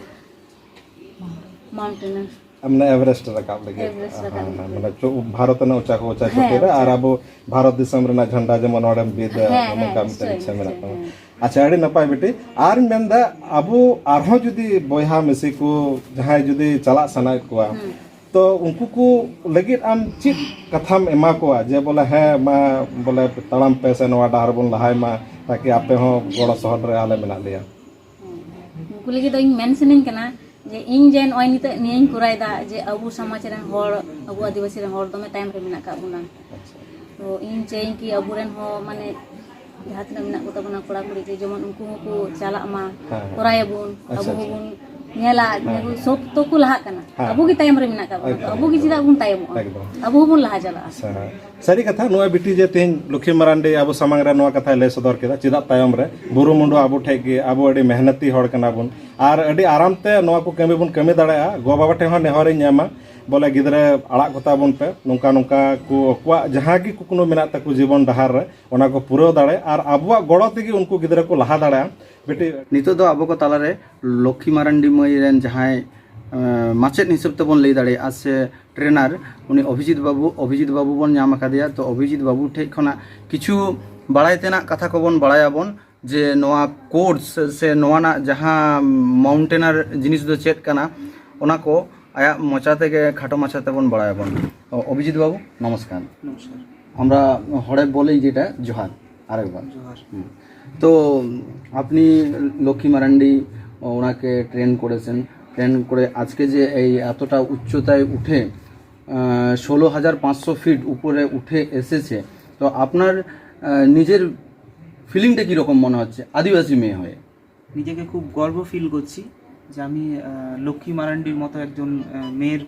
ᱢᱟᱣᱩᱱᱴᱮᱱ᱾ ᱢᱟᱱᱮ ᱮᱵᱷᱟᱨᱮᱥᱴ ᱨᱟᱠᱟᱵ ᱞᱟᱹᱜᱤᱫ᱾ ᱮᱵᱷᱟᱨᱮᱥᱴ ᱨᱟᱠᱟᱵ ᱦᱮᱸ, ᱦᱮᱸ, ᱞᱟᱹᱜᱤᱫ᱾ ᱢᱟᱱᱮ ᱪᱚ-, ᱵᱷᱟᱨᱚᱛ ᱨᱮᱱᱟᱜ ᱩᱪᱟ ᱠᱚ ᱩᱪᱟ ᱦᱮᱸ, ᱪᱚᱴᱤ ᱨᱮ, ᱩᱪᱟ᱾ ᱟᱨ ᱟᱵᱚ ᱵᱷᱟᱨᱚᱛ ᱫᱤᱥᱚᱢ ᱨᱮᱱᱟᱜ ᱡᱷᱟᱱᱰᱟ ᱡᱮᱢᱚᱱ ᱱᱚᱰᱮᱢ ᱵᱤᱫᱟ, ᱦᱮᱸ, ᱱᱚᱝᱠᱟ ᱦᱮᱸ, ᱢᱤᱫᱴᱮᱱ ᱱᱤᱥᱪᱚᱭ, ᱤᱪᱪᱷᱟᱹ ᱢᱮᱱᱟᱜ ᱱᱤᱥᱪᱚᱭ, ᱛᱟᱢᱟ᱾ ᱦᱮᱸ᱾ ᱟᱪᱪᱷᱟ, ᱟᱹᱰᱤ ᱱᱟᱯᱟᱭ ᱵᱤᱴᱤ᱾ ᱟᱨ ᱢᱮᱱᱫᱟ, ᱟᱵᱚ ᱟᱨᱦᱚᱸ ᱡᱩᱫᱤ ᱵᱚᱭᱦᱟ ᱢᱤᱥᱤ ᱠᱚ ᱡᱟᱦᱟᱸᱭ ᱡᱩᱫᱤ ᱪᱟᱞᱟᱜ ᱥᱟᱱᱟᱭᱮᱫ ᱠᱚᱣᱟ, ᱦᱩᱸ᱾ ᱛᱚ ᱩᱱᱠᱩ ᱠᱚ ᱞᱟᱹᱜᱤᱫ ᱟᱢ ᱪᱮᱫ ᱠᱟᱛᱷᱟᱢ ᱮᱢᱟ ᱠᱚᱣᱟ ᱡᱮ ᱵᱚᱞᱮ, ᱦᱮᱸ, ᱢᱟ ᱵᱚᱞᱮ ᱛᱟᱲᱟᱢ ᱯᱮ ᱥᱮ ᱱᱚᱣᱟ ᱰᱟᱦᱟᱨ ᱵᱚᱱ ᱞᱟᱦᱟᱭ ᱢᱟ, ᱛᱟᱠᱤ ᱟᱯᱮ ᱦᱚᱸ ᱜᱚᱲᱚ ᱥᱚᱦᱚᱫ ᱨᱮ ᱟᱞᱮ ᱢᱮᱱᱟᱜ ᱞᱮᱭᱟ? ᱩᱱᱠᱩ ᱞᱟᱹᱜᱤᱫ ᱫᱚ ᱤᱧ ᱢᱮᱱ ᱥᱟᱱᱟᱧ ᱠᱟᱱᱟ ᱡᱮ ᱤᱧ ᱡᱮ ᱱᱚᱜᱼᱚᱭ ᱱᱤᱛᱚᱜ ᱱᱤᱭᱟᱹᱧ ᱠᱚᱨᱟᱣ ᱮᱫᱟ, ᱡᱮ ᱟᱵᱚ ᱥᱚᱢᱟᱡᱽ ᱨᱮᱱ ᱦᱚᱲ, ᱟᱵᱚ ᱟᱹᱫᱤᱵᱟᱹᱥᱤ ᱨᱮᱱ ᱦᱚᱲ ᱫᱚᱢᱮ ᱛᱟᱭᱚᱢ ᱨᱮ ᱢᱮᱱᱟᱜ ᱟᱠᱟᱫ ᱵᱚᱱᱟ᱾ ᱟᱪᱪᱷᱟ᱾ ᱛᱚ ᱤᱧ ᱪᱟᱹᱭᱟᱹᱧ ᱠᱤ ᱟᱵᱚᱨᱮᱱ ᱦᱚᱸ, ᱢᱟᱱᱮ, ᱡᱟᱦᱟᱸ ᱛᱤᱱᱟᱹᱜ ᱢᱮᱱᱟᱜ ᱠᱚᱛᱟ ᱵᱚᱱᱟ ᱠᱚᱲᱟ ᱠᱩᱲᱤ, ᱡᱮ ᱡᱮᱢᱚᱱ ᱩᱱᱠᱩ ᱦᱚᱸᱠᱚ ᱪᱟᱞᱟᱜ ᱢᱟ, ᱦᱮᱸ, ᱦᱮᱸ᱾ ᱠᱚᱨᱟᱣ ᱟᱵᱚᱱ, ᱟᱪᱪᱷᱟ, ᱟᱵᱚ ᱟᱪᱪᱷᱟ᱾ ᱦᱚᱸᱵᱚᱱ ᱧᱮᱞᱟ, ᱦᱮᱸ, ᱱᱩᱠᱩ ᱦᱮᱸ᱾ ᱥᱚᱵ ᱛᱚ ᱠᱚ ᱞᱟᱦᱟᱜ ᱠᱟᱱᱟ, ᱦᱮᱸ, ᱟᱵᱚ ᱦᱮᱸ, ᱜᱮ ᱦᱮᱸ᱾ ᱛᱟᱭᱚᱢ ᱨᱮ ᱢᱮᱱᱟᱜ ᱟᱠᱟᱫ ᱵᱚᱱᱟ᱾ ᱮᱠᱫᱚᱢ, ᱛᱚ ᱮᱠᱫᱚᱢ᱾ ᱟᱵᱚ ᱦᱚᱸᱵᱚᱱ ᱞᱟᱦᱟ ᱪᱟᱞᱟᱜᱼᱟ᱾ ᱟᱪᱪᱷᱟ, ᱥᱟᱹᱨᱤ ᱠᱟᱛᱷᱟ, ᱱᱚᱣᱟ ᱵᱤᱴᱤ ᱡᱮ ᱛᱮᱦᱮᱧ ᱞᱚᱠᱠᱷᱤ ᱢᱟᱨᱟᱱᱰᱤ ᱟᱵᱚ ᱥᱟᱢᱟᱝ ᱨᱮ ᱱᱚᱣᱟ ᱠᱟᱛᱷᱟᱭ ᱞᱟᱹᱭ ᱥᱚᱫᱚᱨ ᱠᱮᱫᱟ, ᱪᱮᱫᱟᱜ ᱛᱟᱭᱚᱢ ᱨᱮ? ᱵᱩᱨᱩ ᱢᱩᱸᱰᱩ ᱟᱵᱚ ᱴᱷᱮᱡ ᱜᱮ, ᱟᱵᱚ ᱟᱹᱰᱤ ᱢᱮᱦᱱᱚᱛᱤ ᱦᱚᱲ ᱠᱟᱱᱟ ᱵᱚᱱ, ᱟᱨ ᱟᱹᱰᱤ ᱟᱨᱟᱢ ᱛᱮ ᱱᱚᱣᱟ ᱠᱚ ᱠᱟᱹᱢᱤ ᱵᱚᱱ ᱠᱟᱹᱢᱤ ᱫᱟᱲᱮᱭᱟᱜᱼᱟ᱾ ᱜᱚ ᱵᱟᱵᱟ ᱴᱷᱮᱡ ᱦᱚᱸ ᱱᱮᱦᱚᱨᱤᱧ ᱮᱢᱟ, ᱵᱚᱞᱮ ᱜᱤᱫᱽᱨᱟᱹ ᱟᱲᱟᱜ ᱠᱚᱛᱟ ᱵᱚᱱ ᱯᱮ, ᱱᱚᱝᱠᱟ ᱱᱚᱝᱠᱟ ᱠᱚ ᱟᱠᱚᱣᱟᱜ ᱡᱟᱦᱟᱸ ᱜᱮ ᱠᱩᱠᱢᱩ ᱢᱮᱱᱟᱜ ᱛᱟᱠᱚ ᱡᱤᱵᱚᱱ ᱰᱟᱦᱟᱨ ᱨᱮ, ᱚᱱᱟ ᱠᱚ ᱯᱩᱨᱟᱹᱣ ᱫᱟᱲᱮ, ᱟᱨ ᱟᱵᱚᱣᱟᱜ ᱜᱚᱲᱚ ᱛᱮᱜᱮ ᱩᱱᱠᱩ ᱜᱤᱫᱽᱨᱟᱹ ᱠᱚ ᱞᱟᱦᱟ ᱫᱟᱲᱮᱭᱟᱜᱼᱟ᱾ ᱵᱤᱴᱤ, ᱱᱤᱛᱚᱜ ᱫᱚ ᱟᱵᱚ ᱠᱚ ᱛᱟᱞᱟᱨᱮ ᱞᱚᱠᱠᱷᱤ ᱢᱟᱨᱟᱱᱰᱤ ᱢᱟᱹᱭ ᱨᱮᱱ ᱡᱟᱦᱟᱸᱭ, ᱮᱸ, ᱢᱟᱪᱮᱫ ᱦᱤᱥᱟᱹᱵ ᱛᱮᱵᱚᱱ ᱞᱟᱹᱭ ᱫᱟᱲᱮᱭᱟᱜᱼᱟ ᱥᱮ ᱴᱨᱮᱱᱟᱨ, ᱩᱱᱤ ᱚᱵᱷᱤᱡᱤᱛ ᱵᱟᱹᱵᱩ, ᱚᱵᱷᱤᱡᱤᱛ ᱵᱟᱹᱵᱩ ᱵᱚᱱ ᱧᱟᱢ ᱟᱠᱟᱫᱮᱭᱟ᱾ ᱛᱚ ᱚᱵᱷᱤᱡᱤᱛ ᱵᱟᱹᱵᱩ ᱴᱷᱮᱡ ᱠᱷᱚᱱᱟᱜ ᱠᱤᱪᱷᱩ ᱵᱟᱲᱟᱭ ᱛᱮᱱᱟᱜ ᱠᱟᱛᱷᱟ ᱠᱚᱵᱚᱱ ᱵᱟᱲᱟᱭᱟᱵᱚᱱ, ᱡᱮ ᱱᱚᱣᱟ ᱠᱳᱨᱥ ᱥᱮ ᱱᱚᱣᱟ ᱨᱮᱱᱟᱜ ᱡᱟᱦᱟᱸ ᱢᱟᱣᱩᱱᱴᱮᱱᱟᱨ ᱡᱤᱱᱤᱥ ᱫᱚ ᱪᱮᱫ ᱠᱟᱱᱟ, ᱚᱱᱟ ᱠᱚ ᱟᱭᱟᱜ ᱢᱚᱪᱟ ᱛᱮᱜᱮ ᱠᱷᱟᱴᱚ ᱢᱟᱪᱷᱟ ᱛᱮᱵᱚᱱ ᱵᱟᱲᱟᱭᱟᱵᱚᱱ᱾ ᱚ, ᱚᱵᱷᱤᱡᱤᱛ ᱵᱟᱵᱩ, ᱱᱚᱢᱚᱥᱠᱟᱨ᱾ নমস্কার। আমরা হরে বলেই যেটা জোহার, আরেকবার। জোহার। হুম। তো আপনি লক্ষ্মী মারান্ডি, ওনাকে ট্রেন করেছেন, ট্রেন করে আজকে যে এই এতটা উচ্চতায় উঠে, ষোলো হাজার পাঁচশো ফিট উপরে উঠে এসেছে, তো আপনার আহ, নিজের ফিলিংটা কীরকম মনে হচ্ছে আদিবাসী মেয়ে হয়ে? নিজেকে খুব গর্ব ফিল করছি যে আমি আহ, লক্ষ্মী মারান্ডির মতো একজন আহ, মেয়ের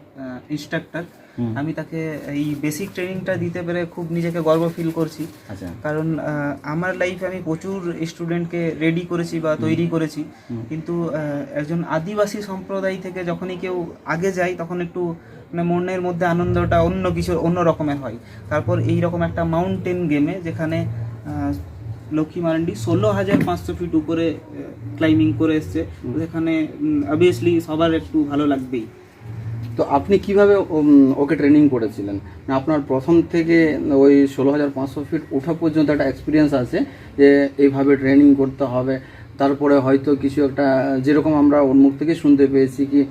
ইনস্ট্রাক্টর, হুম। আমি তাকে এই বেসিক ট্রেনিংটা দিতে পেরে খুব নিজেকে গর্ব ফিল করছি। আচ্ছা। কারণ আহ, আমার লাইফে আমি প্রচুর স্টুডেন্টকে রেডি করেছি বা তৈরি করেছি, হুম। কিন্তু আহ, একজন আদিবাসী সম্প্রদায় থেকে যখনই কেউ আগে যায়, তখন একটু মানে মনের মধ্যে আনন্দটা অন্য কিছু, অন্য রকমের হয়। তারপর এইরকম একটা মাউন্টেন গেমে, যেখানে আহ, লক্ষ্মী মারান্ডি ষোলো হাজার পাঁচশো ফিট উপরে ক্লাইম্বিং করে এসছে, হুম। সেখানে অবভিয়াসলি সবার একটু ভালো লাগবেই। তো আপনি কিভাবে উম, ওকে ট্রেনিং করেছিলেন? না, আপনার প্রথম থেকে ওই ষোলো হাজার পাঁচশো ফিট ওঠা পর্যন্ত একটা এক্সপিরিয়েন্স আছে যে এইভাবে ট্রেনিং করতে হবে, তারপরে হয়তো কিছু একটা, যেরকম আমরা ওর মুখ থেকে শুনতে পেয়েছি কি,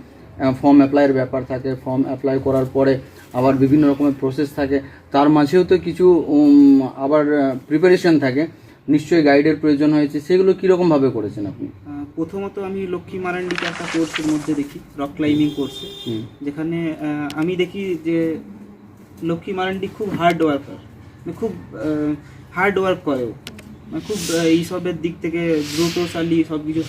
ফর্ম অ্যাপ্লাইয়ের ব্যাপার থাকে, ফর্ম অ্যাপ্লাই করার পরে আবার বিভিন্ন রকমের প্রসেস থাকে, তার মাঝেও তো কিছু উম, আবার প্রিপারেশন থাকে, নিশ্চয়ই গাইডের প্রয়োজন হয়েছে, সেগুলো কীরকমভাবে করেছেন আপনি? আহ, প্রথমত আমি লক্ষ্মী মারান্ডিকে একটা কোর্সের মধ্যে দেখি, রক ক্লাইম্বিং কোর্সে, হুম। যেখানে আহ, আমি দেখি যে লক্ষ্মী মারান্ডি খুব হার্ড ওয়ার্কার, মানে খুব হার্ড ওয়ার্ক করে ও, মানে খুব আহ, এইসবের দিক থেকে দ্রুতশালী, সব কিছু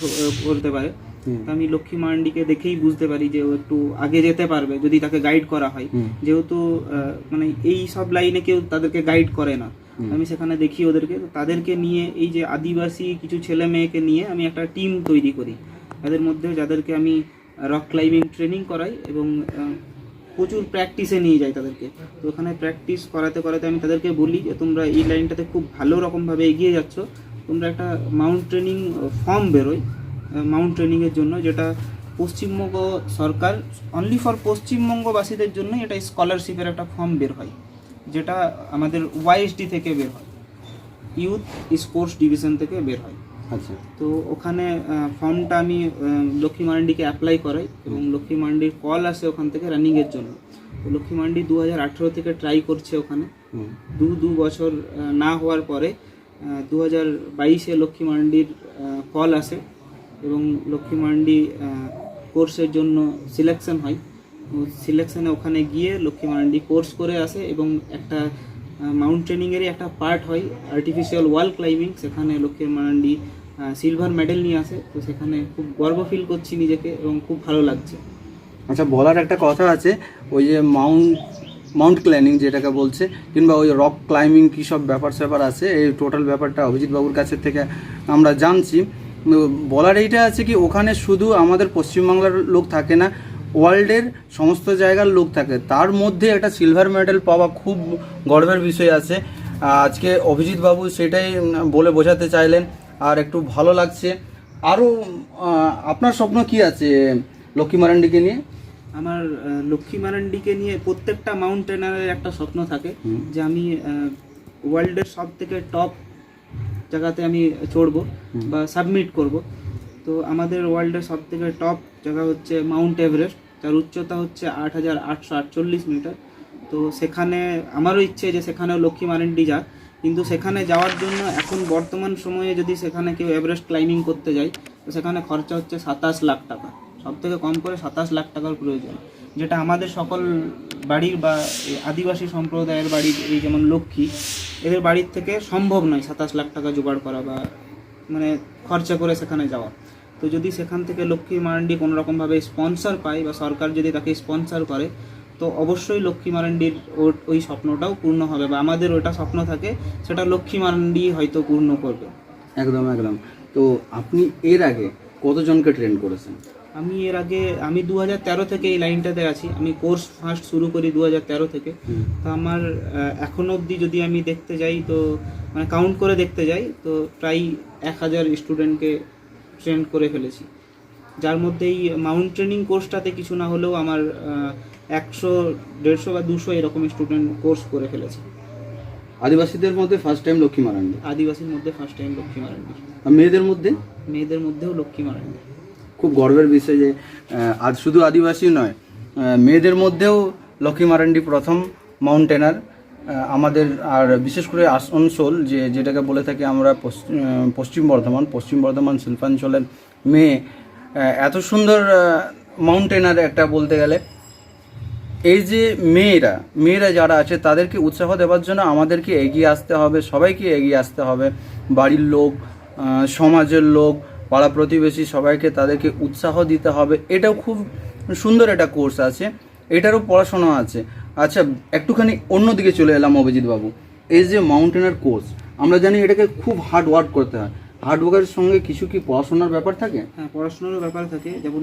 করতে পারে। হুম। তো আমি লক্ষ্মী মারান্ডিকে দেখেই বুঝতে পারি যে ও একটু আগে যেতে পারবে যদি তাকে গাইড করা হয়, হুম। যেহেতু আহ, মানে এই সব লাইনে কেউ তাদেরকে গাইড করে না। হুম। আমি সেখানে দেখি ওদেরকে, তো তাদেরকে নিয়ে, এই যে আদিবাসী কিছু ছেলে মেয়েকে নিয়ে আমি একটা টিম তৈরি করি, তাদের মধ্যে যাদেরকে আমি রক ক্লাইম্বিং ট্রেনিং করাই এবং আহ, প্রচুর প্র্যাকটিসে নিয়ে যাই তাদেরকে। তো ওখানে প্র্যাকটিস করাতে করাতে আমি তাদেরকে বলি যে তোমরা এই লাইনটাতে খুব ভালো রকমভাবে এগিয়ে যাচ্ছ, তোমরা একটা মাউন্টেনিং ফর্ম বেরোয় মাউন্ট ট্রেনিংয়ের জন্য, যেটা পশ্চিমবঙ্গ সরকার, অনলি ফর পশ্চিমবঙ্গবাসীদের জন্যই এটা স্কলারশিপের একটা ফর্ম বের হয়, যেটা আমাদের ওয়াইএসডি থেকে বের হয়, ইউথ স্পোর্টস ডিভিশন থেকে বের হয়। আচ্ছা। তো ওখানে ফর্মটা আমি আহ, লক্ষ্মী মারান্ডিকে অ্যাপ্লাই করাই এবং লক্ষ্মী মারান্ডির কল আসে ওখান থেকে রানিংয়ের জন্য। তো লক্ষ্মী মারান্ডি দু হাজার আঠেরো থেকে ট্রাই করছে ওখানে। দু দু বছর আহ, না হওয়ার পরে দু হাজার বাইশে লক্ষ্মী মারান্ডির কল আসে এবং লক্ষ্মী মারান্ডি কোর্সের জন্য সিলেকশন হয়। সিলেকশনে ওখানে গিয়ে লক্ষ্মী মারান্ডি কোর্স করে আসে এবং একটা মাউন্টেনিংয়েরই একটা পার্ট হয় আর্টিফিশিয়াল ওয়াল ক্লাইম্বিং, সেখানে লক্ষ্মী মারান্ডি সিলভার মেডেল নিয়ে আসে। তো সেখানে খুব গর্ব ফিল করছি নিজেকে এবং খুব ভালো লাগছে। আচ্ছা, বলার একটা কথা আছে, ওই যে মাউন্ট মাউন্ট ক্লাইম্বিং যেটাকে বলছে, কিংবা ওই রক ক্লাইম্বিং, কী সব ব্যাপার স্যাপার আছে, এই টোটাল ব্যাপারটা অভিজিৎ বাবুর কাছে থেকে আমরা জানছি। উম, বলার এইটা আছে কি, ওখানে শুধু আমাদের পশ্চিমবাংলার লোক থাকে না, ওয়ার্ল্ডের সমস্ত জায়গার লোক থাকে। তার মধ্যে একটা সিলভার মেডেল পাওয়া খুব গর্বের বিষয় আছে। আজকে অভিজিৎ বাবু সেটাই উম, বলে বোঝাতে চাইলেন, আর একটু ভালো লাগছে। আরও আপনার স্বপ্ন কি আছে লক্ষ্মী মারান্ডিকে নিয়ে? আমার আহ, লক্ষ্মী মারান্ডিকে নিয়ে প্রত্যেকটা মাউন্টেনারের একটা স্বপ্ন থাকে যে আমি ওয়ার্ল্ডের সব থেকে টপ জায়গাতে আমি চড়বো বা সাবমিট করব। তো আমাদের ওয়ার্ল্ডের সব থেকে টপ জায়গা হচ্ছে মাউন্ট এভারেস্ট, যার উচ্চতা হচ্ছে আট হাজার আটশো আটচল্লিশ মিটার। তো সেখানে আমারও ইচ্ছে যে সেখানেও লক্ষ্মী মারান্ডি যাক, কিন্তু সেখানে যাওয়ার জন্য এখন বর্তমান সময়ে যদি সেখানে কেউ এভারেস্ট ক্লাইম্বিং করতে যায়, তো সেখানে খরচা হচ্ছে সাতাশ লাখ টাকা। সব থেকে কম করে সাতাশ লাখ টাকার প্রয়োজন, যেটা আমাদের সকল বাড়ির বা এই আদিবাসী সম্প্রদায়ের বাড়ির, এই যেমন লক্ষ্মী, এদের বাড়ির থেকে সম্ভব নয় সাতাশ লাখ টাকা জোগাড় করা বা মানে খরচা করে সেখানে যাওয়া। তো যদি সেখান থেকে লক্ষ্মী মারান্ডি কোনো রকমভাবে স্পন্সর পায় বা সরকার যদি তাকে স্পন্সর করে, তো অবশ্যই লক্ষ্মী মারান্ডির ওর ওই স্বপ্নটাও পূর্ণ হবে বা আমাদের ওটা স্বপ্ন থাকে, সেটা লক্ষ্মী মারান্ডি হয়তো পূর্ণ করবে। একদম, একদম। তো আপনি এর আগে কতজনকে ট্রেন করেছেন? আমি এর আগে, আমি দু হাজার তেরো থেকে এই লাইনটাতে আছি। আমি কোর্স ফার্স্ট শুরু করি দু হাজার তেরো থেকে। তো আমার আহ, এখনো অবধি যদি আমি দেখতে যাই, তো মানে কাউন্ট করে দেখতে যাই, তো প্রায় এক হাজার স্টুডেন্টকে ট্রেন করে ফেলেছি, যার মধ্যে এই মাউন্টেনিং কোর্সটাতে কিছু না হলেও আমার আহ, একশো, দেড়শো বা দুশো এরকম স্টুডেন্ট কোর্স করে ফেলেছে। আদিবাসীদের মধ্যে ফার্স্ট টাইম লক্ষ্মী মারান্ডি। আদিবাসীর মধ্যে ফার্স্ট টাইম লক্ষ্মী মারান্ডি। আর মেয়েদের মধ্যে? মেয়েদের মধ্যেও লক্ষ্মী মারান্ডি। খুব গর্বের বিষয় যে আহ, আজ শুধু আদিবাসী নয়, আহ, মেয়েদের মধ্যেও লক্ষ্মী মারান্ডি প্রথম মাউন্টেনার। আহ, আমাদের আর বিশেষ করে আসানসোল, যে যেটাকে বলে থাকি আমরা পশ্চিম, আহ, পশ্চিম বর্ধমান, পশ্চিম বর্ধমান শিল্পাঞ্চলের মেয়ে, আহ, এত সুন্দর মাউন্টেনার একটা বলতে গেলে। এই যে মেয়েরা, মেয়েরা যারা আছে, তাদেরকে উৎসাহ দেওয়ার জন্য আমাদেরকে এগিয়ে আসতে হবে, সবাইকে এগিয়ে আসতে হবে। বাড়ির লোক, আহ, সমাজের লোক, পাড়া প্রতিবেশী, সবাইকে, তাদেরকে উৎসাহ দিতে হবে। এটাও খুব সুন্দর একটা কোর্স আছে, এটারও পড়াশোনা আছে। আচ্ছা, একটুখানি অন্যদিকে চলে এলাম অভিজিৎ বাবু। এই যে মাউন্টেনার কোর্স, আমরা জানি এটাকে খুব হার্ড ওয়ার্ক করতে হয়। হার্ড ওয়ার্কের সঙ্গে কিছু কি পড়াশোনার ব্যাপার থাকে? হ্যাঁ, পড়াশোনারও ব্যাপার থাকে। যেমন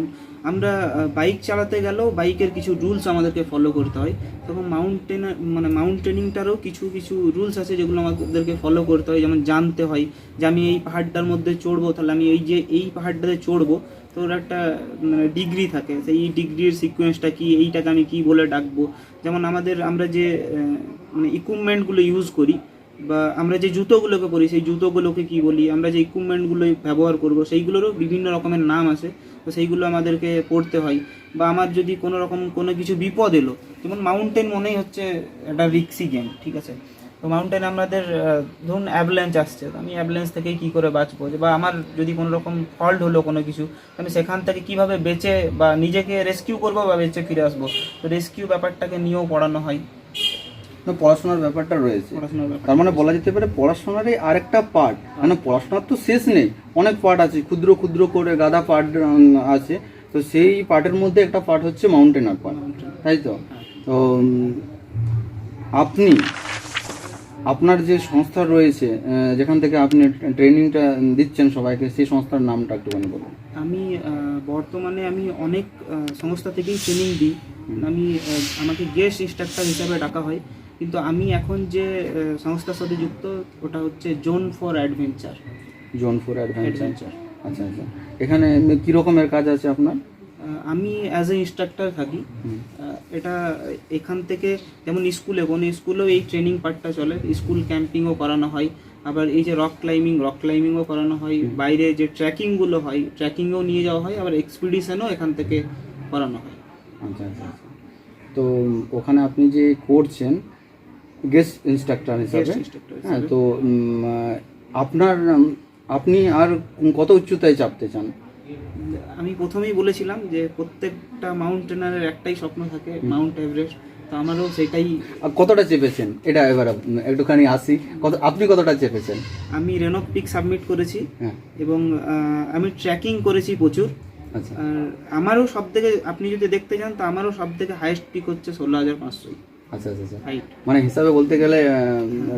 আমরা বাইক চালাতে গেলেও বাইকের কিছু রুলস আমাদেরকে ফলো করতে হয়। তখন মাউন্টেন, মানে মাউন্টেনিংটারও কিছু কিছু রুলস আছে, যেগুলো আমাদেরকে ফলো করতে হয়। যেমন জানতে হয় যে আমি এই পাহাড়টার মধ্যে চড়বো, তাহলে আমি এই যে এই পাহাড়টাতে চড়বো, তো ওর একটা মানে ডিগ্রি থাকে। সেই ডিগ্রির সিকোয়েন্সটা কি, এইটাকে আমি কি বলে ডাকবো। যেমন আমাদের, আমরা যে আহ, মানে ইকুইপমেন্টগুলো ইউজ করি বা আমরা যে জুতোগুলোকে পরি, সেই জুতোগুলোকে কি বলি, আমরা যে ইকুইপমেন্টগুলো ব্যবহার করব, সেইগুলোরও বিভিন্ন রকমের নাম আছে। তো সেইগুলো আমাদেরকে পড়তে হয়। বা আমার যদি কোনো রকম কোনো কিছু বিপদ এলো, যেমন মাউন্টেন মনেই হচ্ছে একটা রিক্সি গেম, ঠিক আছে? তো মাউন্টেন আমাদের আহ, ধরুন অ্যাভল্যাঞ্চ আসছে, তো আমি অ্যাভল্যাঞ্চ থেকে কী করে বাঁচবো? যে বা আমার যদি কোনো রকম ফল্ট হলো কোনো কিছু, আমি সেখান থেকে কিভাবে বেঁচে বা নিজেকে রেস্কিউ করবো বা বেঁচে ফিরে আসবো। তো রেস্কিউ ব্যাপারটাকে নিয়েও পড়ানো হয়। না, পড়াশোনার ব্যাপারটা রয়েছে। পড়াশোনার ব্যাপার। তার মানে বলা যেতে পারে পড়াশোনারই আরেকটা পার্ট, মানে পড়াশোনার তো শেষ নেই, অনেক পার্ট আছে, ক্ষুদ্র ক্ষুদ্র করে গাদা পার্ট আছে। তো সেই পার্টের মধ্যে একটা পার্ট হচ্ছে মাউন্টেনার পার্ট, তাই তো? তো উম, আপনি আপনার যে সংস্থা রয়েছে, আহ, যেখান থেকে আপনি ট্রেনিংটা দিচ্ছেন সবাইকে, সেই সংস্থার নামটা একটুখানি বলুন। আমি আহ, বর্তমানে আমি অনেক আহ, সংস্থা থেকেই ট্রেনিং দিই। আমি আহ, আমাকে গেস্ট ইনস্ট্রাক্টর হিসাবে ডাকা হয়, কিন্তু আমি এখন যে আহ, সংস্থার সাথে যুক্ত, ওটা হচ্ছে zone for adventure. Zone for adventure. Adventure. আচ্ছা, আচ্ছা। এখানে এমনি কী রকমের কাজ আছে আপনার? আহ, আমি অ্যাজ এ ইনস্ট্রাক্টর থাকি। হুম। আহ, এটা এখান থেকে, যেমন স্কুলে, কোনো স্কুলেও এই ট্রেনিং পার্টটা চলে, স্কুল ক্যাম্পিংও করানো হয়, আবার এই যে রক ক্লাইম্বিং, রক ক্লাইম্বিংও করানো হয়, হুম। বাইরে যে ট্রেকিংগুলো হয়, ট্রেকিংয়েও নিয়ে যাওয়া হয়, আবার এক্সপিডিশনও এখান থেকে করানো হয়। আচ্ছা আচ্ছা আচ্ছা। তো ওখানে আপনি যে করছেন গেস্ট ইনস্ট্রাক্টর হিসাবে, গেস্ট ইনস্ট্রাক্টর হ্যাঁ, হিসেবে। তো উম, আহ, আপনার উম, আপনি আর কত উচ্চতায় চাপতে চান? আমি প্রথমেই বলেছিলাম যে প্রত্যেকটা মাউন্টেনারের একটাই স্বপ্ন থাকে, হুম। Mount Everest. তো আমারও সেটাই। আর কতটা চেপেছেন, এটা এবার আপ- একটুখানি আসি, কত, আপনি কতটা চেপেছেন? আমি রেনক পিক সাবমিট করেছি হ্যাঁ। এবং আহ, আমি ট্রেকিং করেছি প্রচুর। আচ্ছা আর আমারও সব থেকে, আপনি যদি দেখতে চান, তো আমারও সব থেকে হাইয়েস্ট পিক হচ্ছে ষোলো হাজার পাঁচশো আচ্ছা আচ্ছা আচ্ছা। হাইট। মানে হিসাবে বলতে গেলে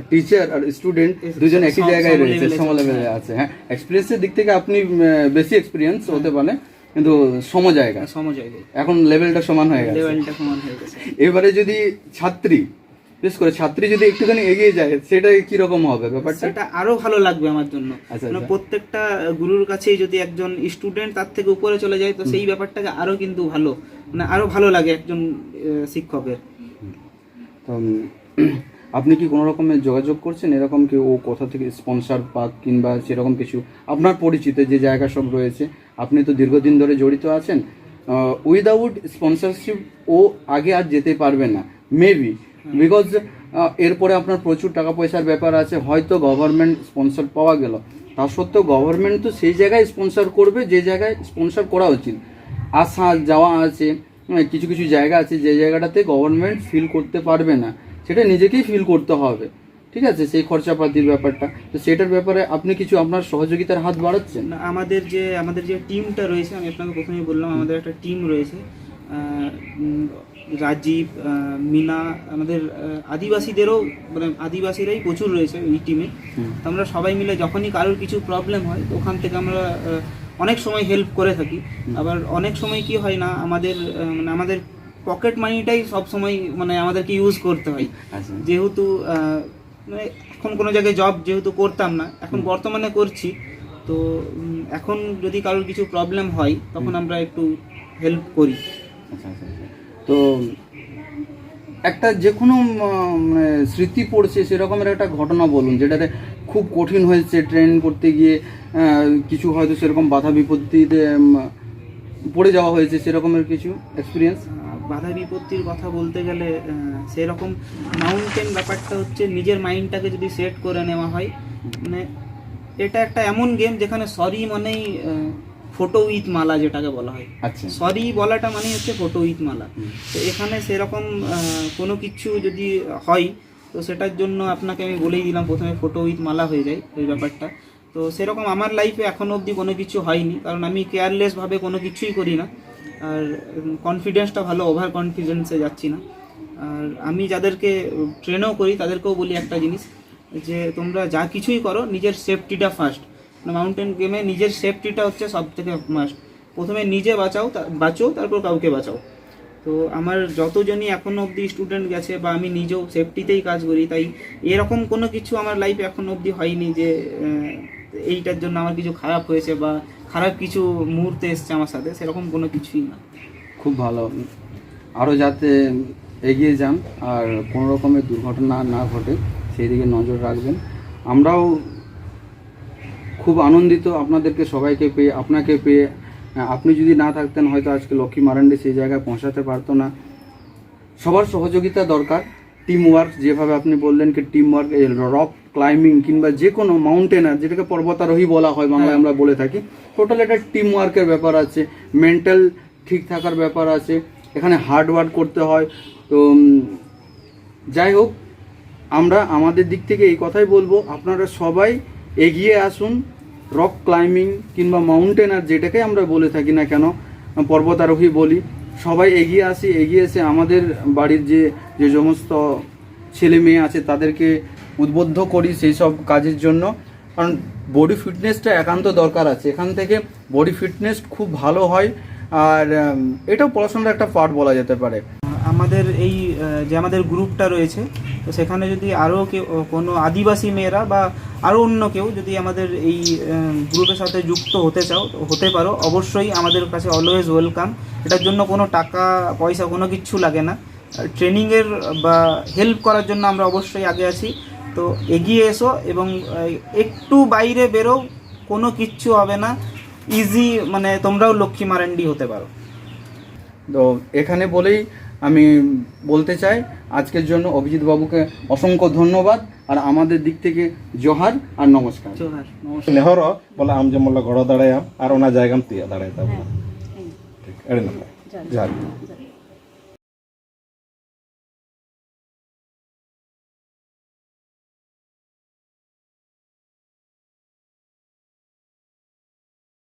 টিচার আর স্টুডেন্ট এস- দুজন একই সম- জায়গায় সম রয়েছে, লেভেলে সম চলছে, লেভেলে হ্যাঁ। আছে। হ্যাঁ, এক্সপিরিয়েন্সের দিক থেকে আপনি উম, বেশি এক্সপিরিয়েন্স হতে পারে, কিন্তু সম জায়গা, সম জায়গায়। এখন লেভেলটা সমান হয়ে গেছে। লেভেলটা সমান হয়ে গেছে। এবারে যদি ছাত্রী, বিশেষ করে ছাত্রী যদি একটুখানি এগিয়ে যায়, সেটা কিরকম হবে ব্যাপারটা? সেটা আরো ভালো লাগবে আমার জন্য। আচ্ছা, মানে আচ্ছা। প্রত্যেকটা গুরুর কাছেই যদি একজন স্টুডেন্ট তার থেকে উপরে চলে যায়, তো সেই ব্যাপারটাকে আরো কিন্তু ভালো, মানে আরো ভালো লাগে একজন আহ, শিক্ষকের। তো উম, আপনি কি কোনো রকমের যোগাযোগ করছেন এরকম কি ও কোথা থেকে স্পন্সর পাক কিংবা সেরকম কিছু? আপনার পরিচিত যে জায়গা সব রয়েছে, আপনি তো দীর্ঘদিন ধরে জড়িত আছেন, উইদাউট স্পন্সরশিপ ও আগে আর যেতে পারবে না মেবি, বিকজ এরপরে আপনার প্রচুর টাকা পয়সার ব্যাপার আছে, হয়তো গভর্নমেন্ট স্পন্সর পাওয়া গেল, তা সত্ত্বেও গভর্নমেন্ট তো সেই জায়গায় স্পন্সর করবে যে জায়গায় স্পন্সর করা উচিত। আসা যাওয়া আছে, মানে কিছু কিছু জায়গা আছে যে জায়গাটাতে গভর্নমেন্ট ফিল করতে পারবে না, সেটা নিজেকেই ফিল করতে হবে, ঠিক আছে, সেই খরচাপাতির ব্যাপারটা। তো সেটার ব্যাপারে আপনি কিছু আপনার সহযোগিতার হাত বাড়াচ্ছেন? না, আমাদের যে আমাদের যে টিমটা রয়েছে, আমি আপনাকে প্রথমেই বললাম, আমাদের একটা টিম রয়েছে। আহ, উম, রাজীব, আহ, মিনা, আমাদের আহ, আদিবাসীদেরও, মানে আদিবাসীরাই প্রচুর রয়েছে এই টিমে। হুম। তো আমরা সবাই মিলে যখনই কারোর কিছু প্রবলেম হয়, তো ওখান থেকে আমরা আহ, অনেক সময় হেল্প করে থাকি। আবার অনেক সময় কি হয় না, আমাদের আহ, মানে আমাদের পকেট মানিটাই সব সময় মানে আমাদেরকে ইউজ করতে হয়, আচ্ছা। যেহেতু আহ, মানে এখন কোনো জায়গায় জব যেহেতু করতাম না, এখন বর্তমানে করছি। তো উম, এখন যদি কারোর কিছু প্রবলেম হয়, তখন আমরা একটু হেল্প করি। আচ্ছা আচ্ছা আচ্ছা। তো একটা যে কোনো, উম, মানে, স্মৃতি পড়ছে সেরকমের একটা ঘটনা বলুন, যেটাতে খুব কঠিন হয়েছে ট্রেন করতে গিয়ে, আহ, কিছু হয়তো সেরকম বাধা বিপত্তিতে, উম, পড়ে যাওয়া হয়েছে, সেরকমের কিছু এক্সপিরিয়েন্স। আহ, বাধা বিপত্তির কথা বলতে গেলে, আহ, সেরকম মাউন্টেন ব্যাপারটা হচ্ছে নিজের মাইন্ডটাকে যদি সেট করে নেওয়া হয়, মানে, এটা একটা এমন গেম যেখানে সরি মানেই ফটো উইথ মালা, যেটাকে বলা হয়। আচ্ছা। সরি বলাটা মানেই হচ্ছে ফটো উইথ মালা। হুম। তো এখানে সেরকম আহ, কোনো কিছু যদি হয়, তো সেটার জন্য আপনাকে আমি বলেই দিলাম, প্রথমে ফটো উইথ মালা হয়ে যায় ওই ব্যাপারটা। তো সেরকম আমার লাইফে এখনও অবধি কোনো কিছু হয়নি, কারণ আমি কেয়ারলেসভাবে কোনো কিছুই করি না। আর কনফিডেন্সটা ভালো, ওভার কনফিডেন্সে যাচ্ছি না। আর আমি যাদেরকে ট্রেনও করি, তাদেরকেও বলি একটা জিনিস, যে তোমরা যা কিছুই করো, নিজের সেফটিটা ফার্স্ট। মাউন্টেন গেমে নিজের সেফটিটা হচ্ছে সব থেকে মাস্ট। প্রথমে নিজে বাঁচাও, তা- বাঁচো, তারপর কাউকে বাঁচাও। তো আমার যতজনই এখনও অবধি স্টুডেন্ট গেছে বা আমি নিজেও সেফটিতেই কাজ করি, তাই এরকম কোনো কিছু আমার লাইফে এখনও অবধি হয়নি যে আহ, এইটার জন্য আমার কিছু খারাপ হয়েছে বা খারাপ কিছু মুহূর্তে এসছে আমার সাথে, সেরকম কোনো কিছুই না। খুব ভালো। আরও যাতে এগিয়ে যান আর কোনো রকমের দুর্ঘটনা না ঘটে, সেই দিকে নজর রাখবেন। আমরাও খুব আনন্দিত আপনাদেরকে সবাইকে পেয়ে, আপনাকে পেয়ে। আপনি যদি না থাকতেন, হয়তো আজকে লক্ষ্মী মারান্ডি সেই জায়গায় পৌঁছাতে পারতো না। সবার সহযোগিতা দরকার, টিম ওয়ার্ক, যেভাবে আপনি বললেন কি টিম ওয়ার্ক, এই রক ক্লাইম্বিং কিংবা যে কোনো মাউন্টেনার, যেটাকে পর্বতারোহী বলা হয় বাংলায়, হ্যাঁ। আমরা বলে থাকি, টোটাল একটা টিম ওয়ার্কের ব্যাপার আছে, মেন্টাল ঠিক থাকার ব্যাপার আছে, এখানে হার্ড ওয়ার্ক করতে হয়। তো উম, যাই হোক, আমরা আমাদের দিক থেকে এই কথাই বলবো, আপনারা সবাই এগিয়ে আসুন। রক ক্লাইম্বিং কিংবা মাউন্টেনার, যেটাকে আমরা বলে থাকি না কেন, পর্বতারোহী বলি, সবাই এগিয়ে আসি। এগিয়ে এসে আমাদের বাড়ির যে যে সমস্ত ছেলে মেয়ে আছে, তাদেরকে উদ্বুদ্ধ করি সেই সব কাজের জন্য, কারণ বডি ফিটনেসটা একান্ত দরকার আছে। এখান থেকে বডি ফিটনেস খুব ভালো হয়। আর উম, এটাও পড়াশোনার একটা পার্ট বলা যেতে পারে। আমাদের এই আহ, যে আমাদের গ্রুপটা রয়েছে, তো সেখানে যদি আরও কেউ, কোনো আদিবাসী মেয়েরা বা আরও অন্য কেউ যদি আমাদের এই গ্রুপের সাথে যুক্ত হতে চাও, তো হতে পারো। অবশ্যই আমাদের কাছে অলওয়েজ ওয়েলকাম। এটার জন্য কোনো টাকা পয়সা কোনো কিচ্ছু লাগে না। ট্রেনিংয়ের বা হেল্প করার জন্য আমরা অবশ্যই আগে আছি। তো এগিয়ে এসো এবং আহ, একটু বাইরে বেরো, কোনো কিচ্ছু হবে না। ইজি, মানে তোমরাও লক্ষ্মী মারান্ডি হতে পারো। তো এখানে বলেই আমি বলতে চাই, আজকের জন্য অভিজিৎ বাবুকে অসংখ্য ধন্যবাদ, আর আমাদের দিক থেকে জোহার আর নমস্কার। জোহার। ᱱᱮᱦᱚᱨᱚᱜ ᱵᱚᱞᱮ ᱟᱢ ᱡᱮᱢᱚᱱ ᱞᱮ ᱜᱚᱲᱚ ᱫᱟᱲᱮᱭᱟᱢ ᱟᱨ ᱚᱱᱟ ᱡᱟᱭᱜᱟᱢ ᱛᱤᱭᱟᱹᱜ ᱫᱟᱲᱮᱭᱟᱛᱟᱵᱚᱱᱟ᱾ ᱴᱷᱤᱠ, ᱟᱹᱰᱤ ᱱᱟᱯᱟᱭ᱾ ᱡᱚᱦᱟᱨ᱾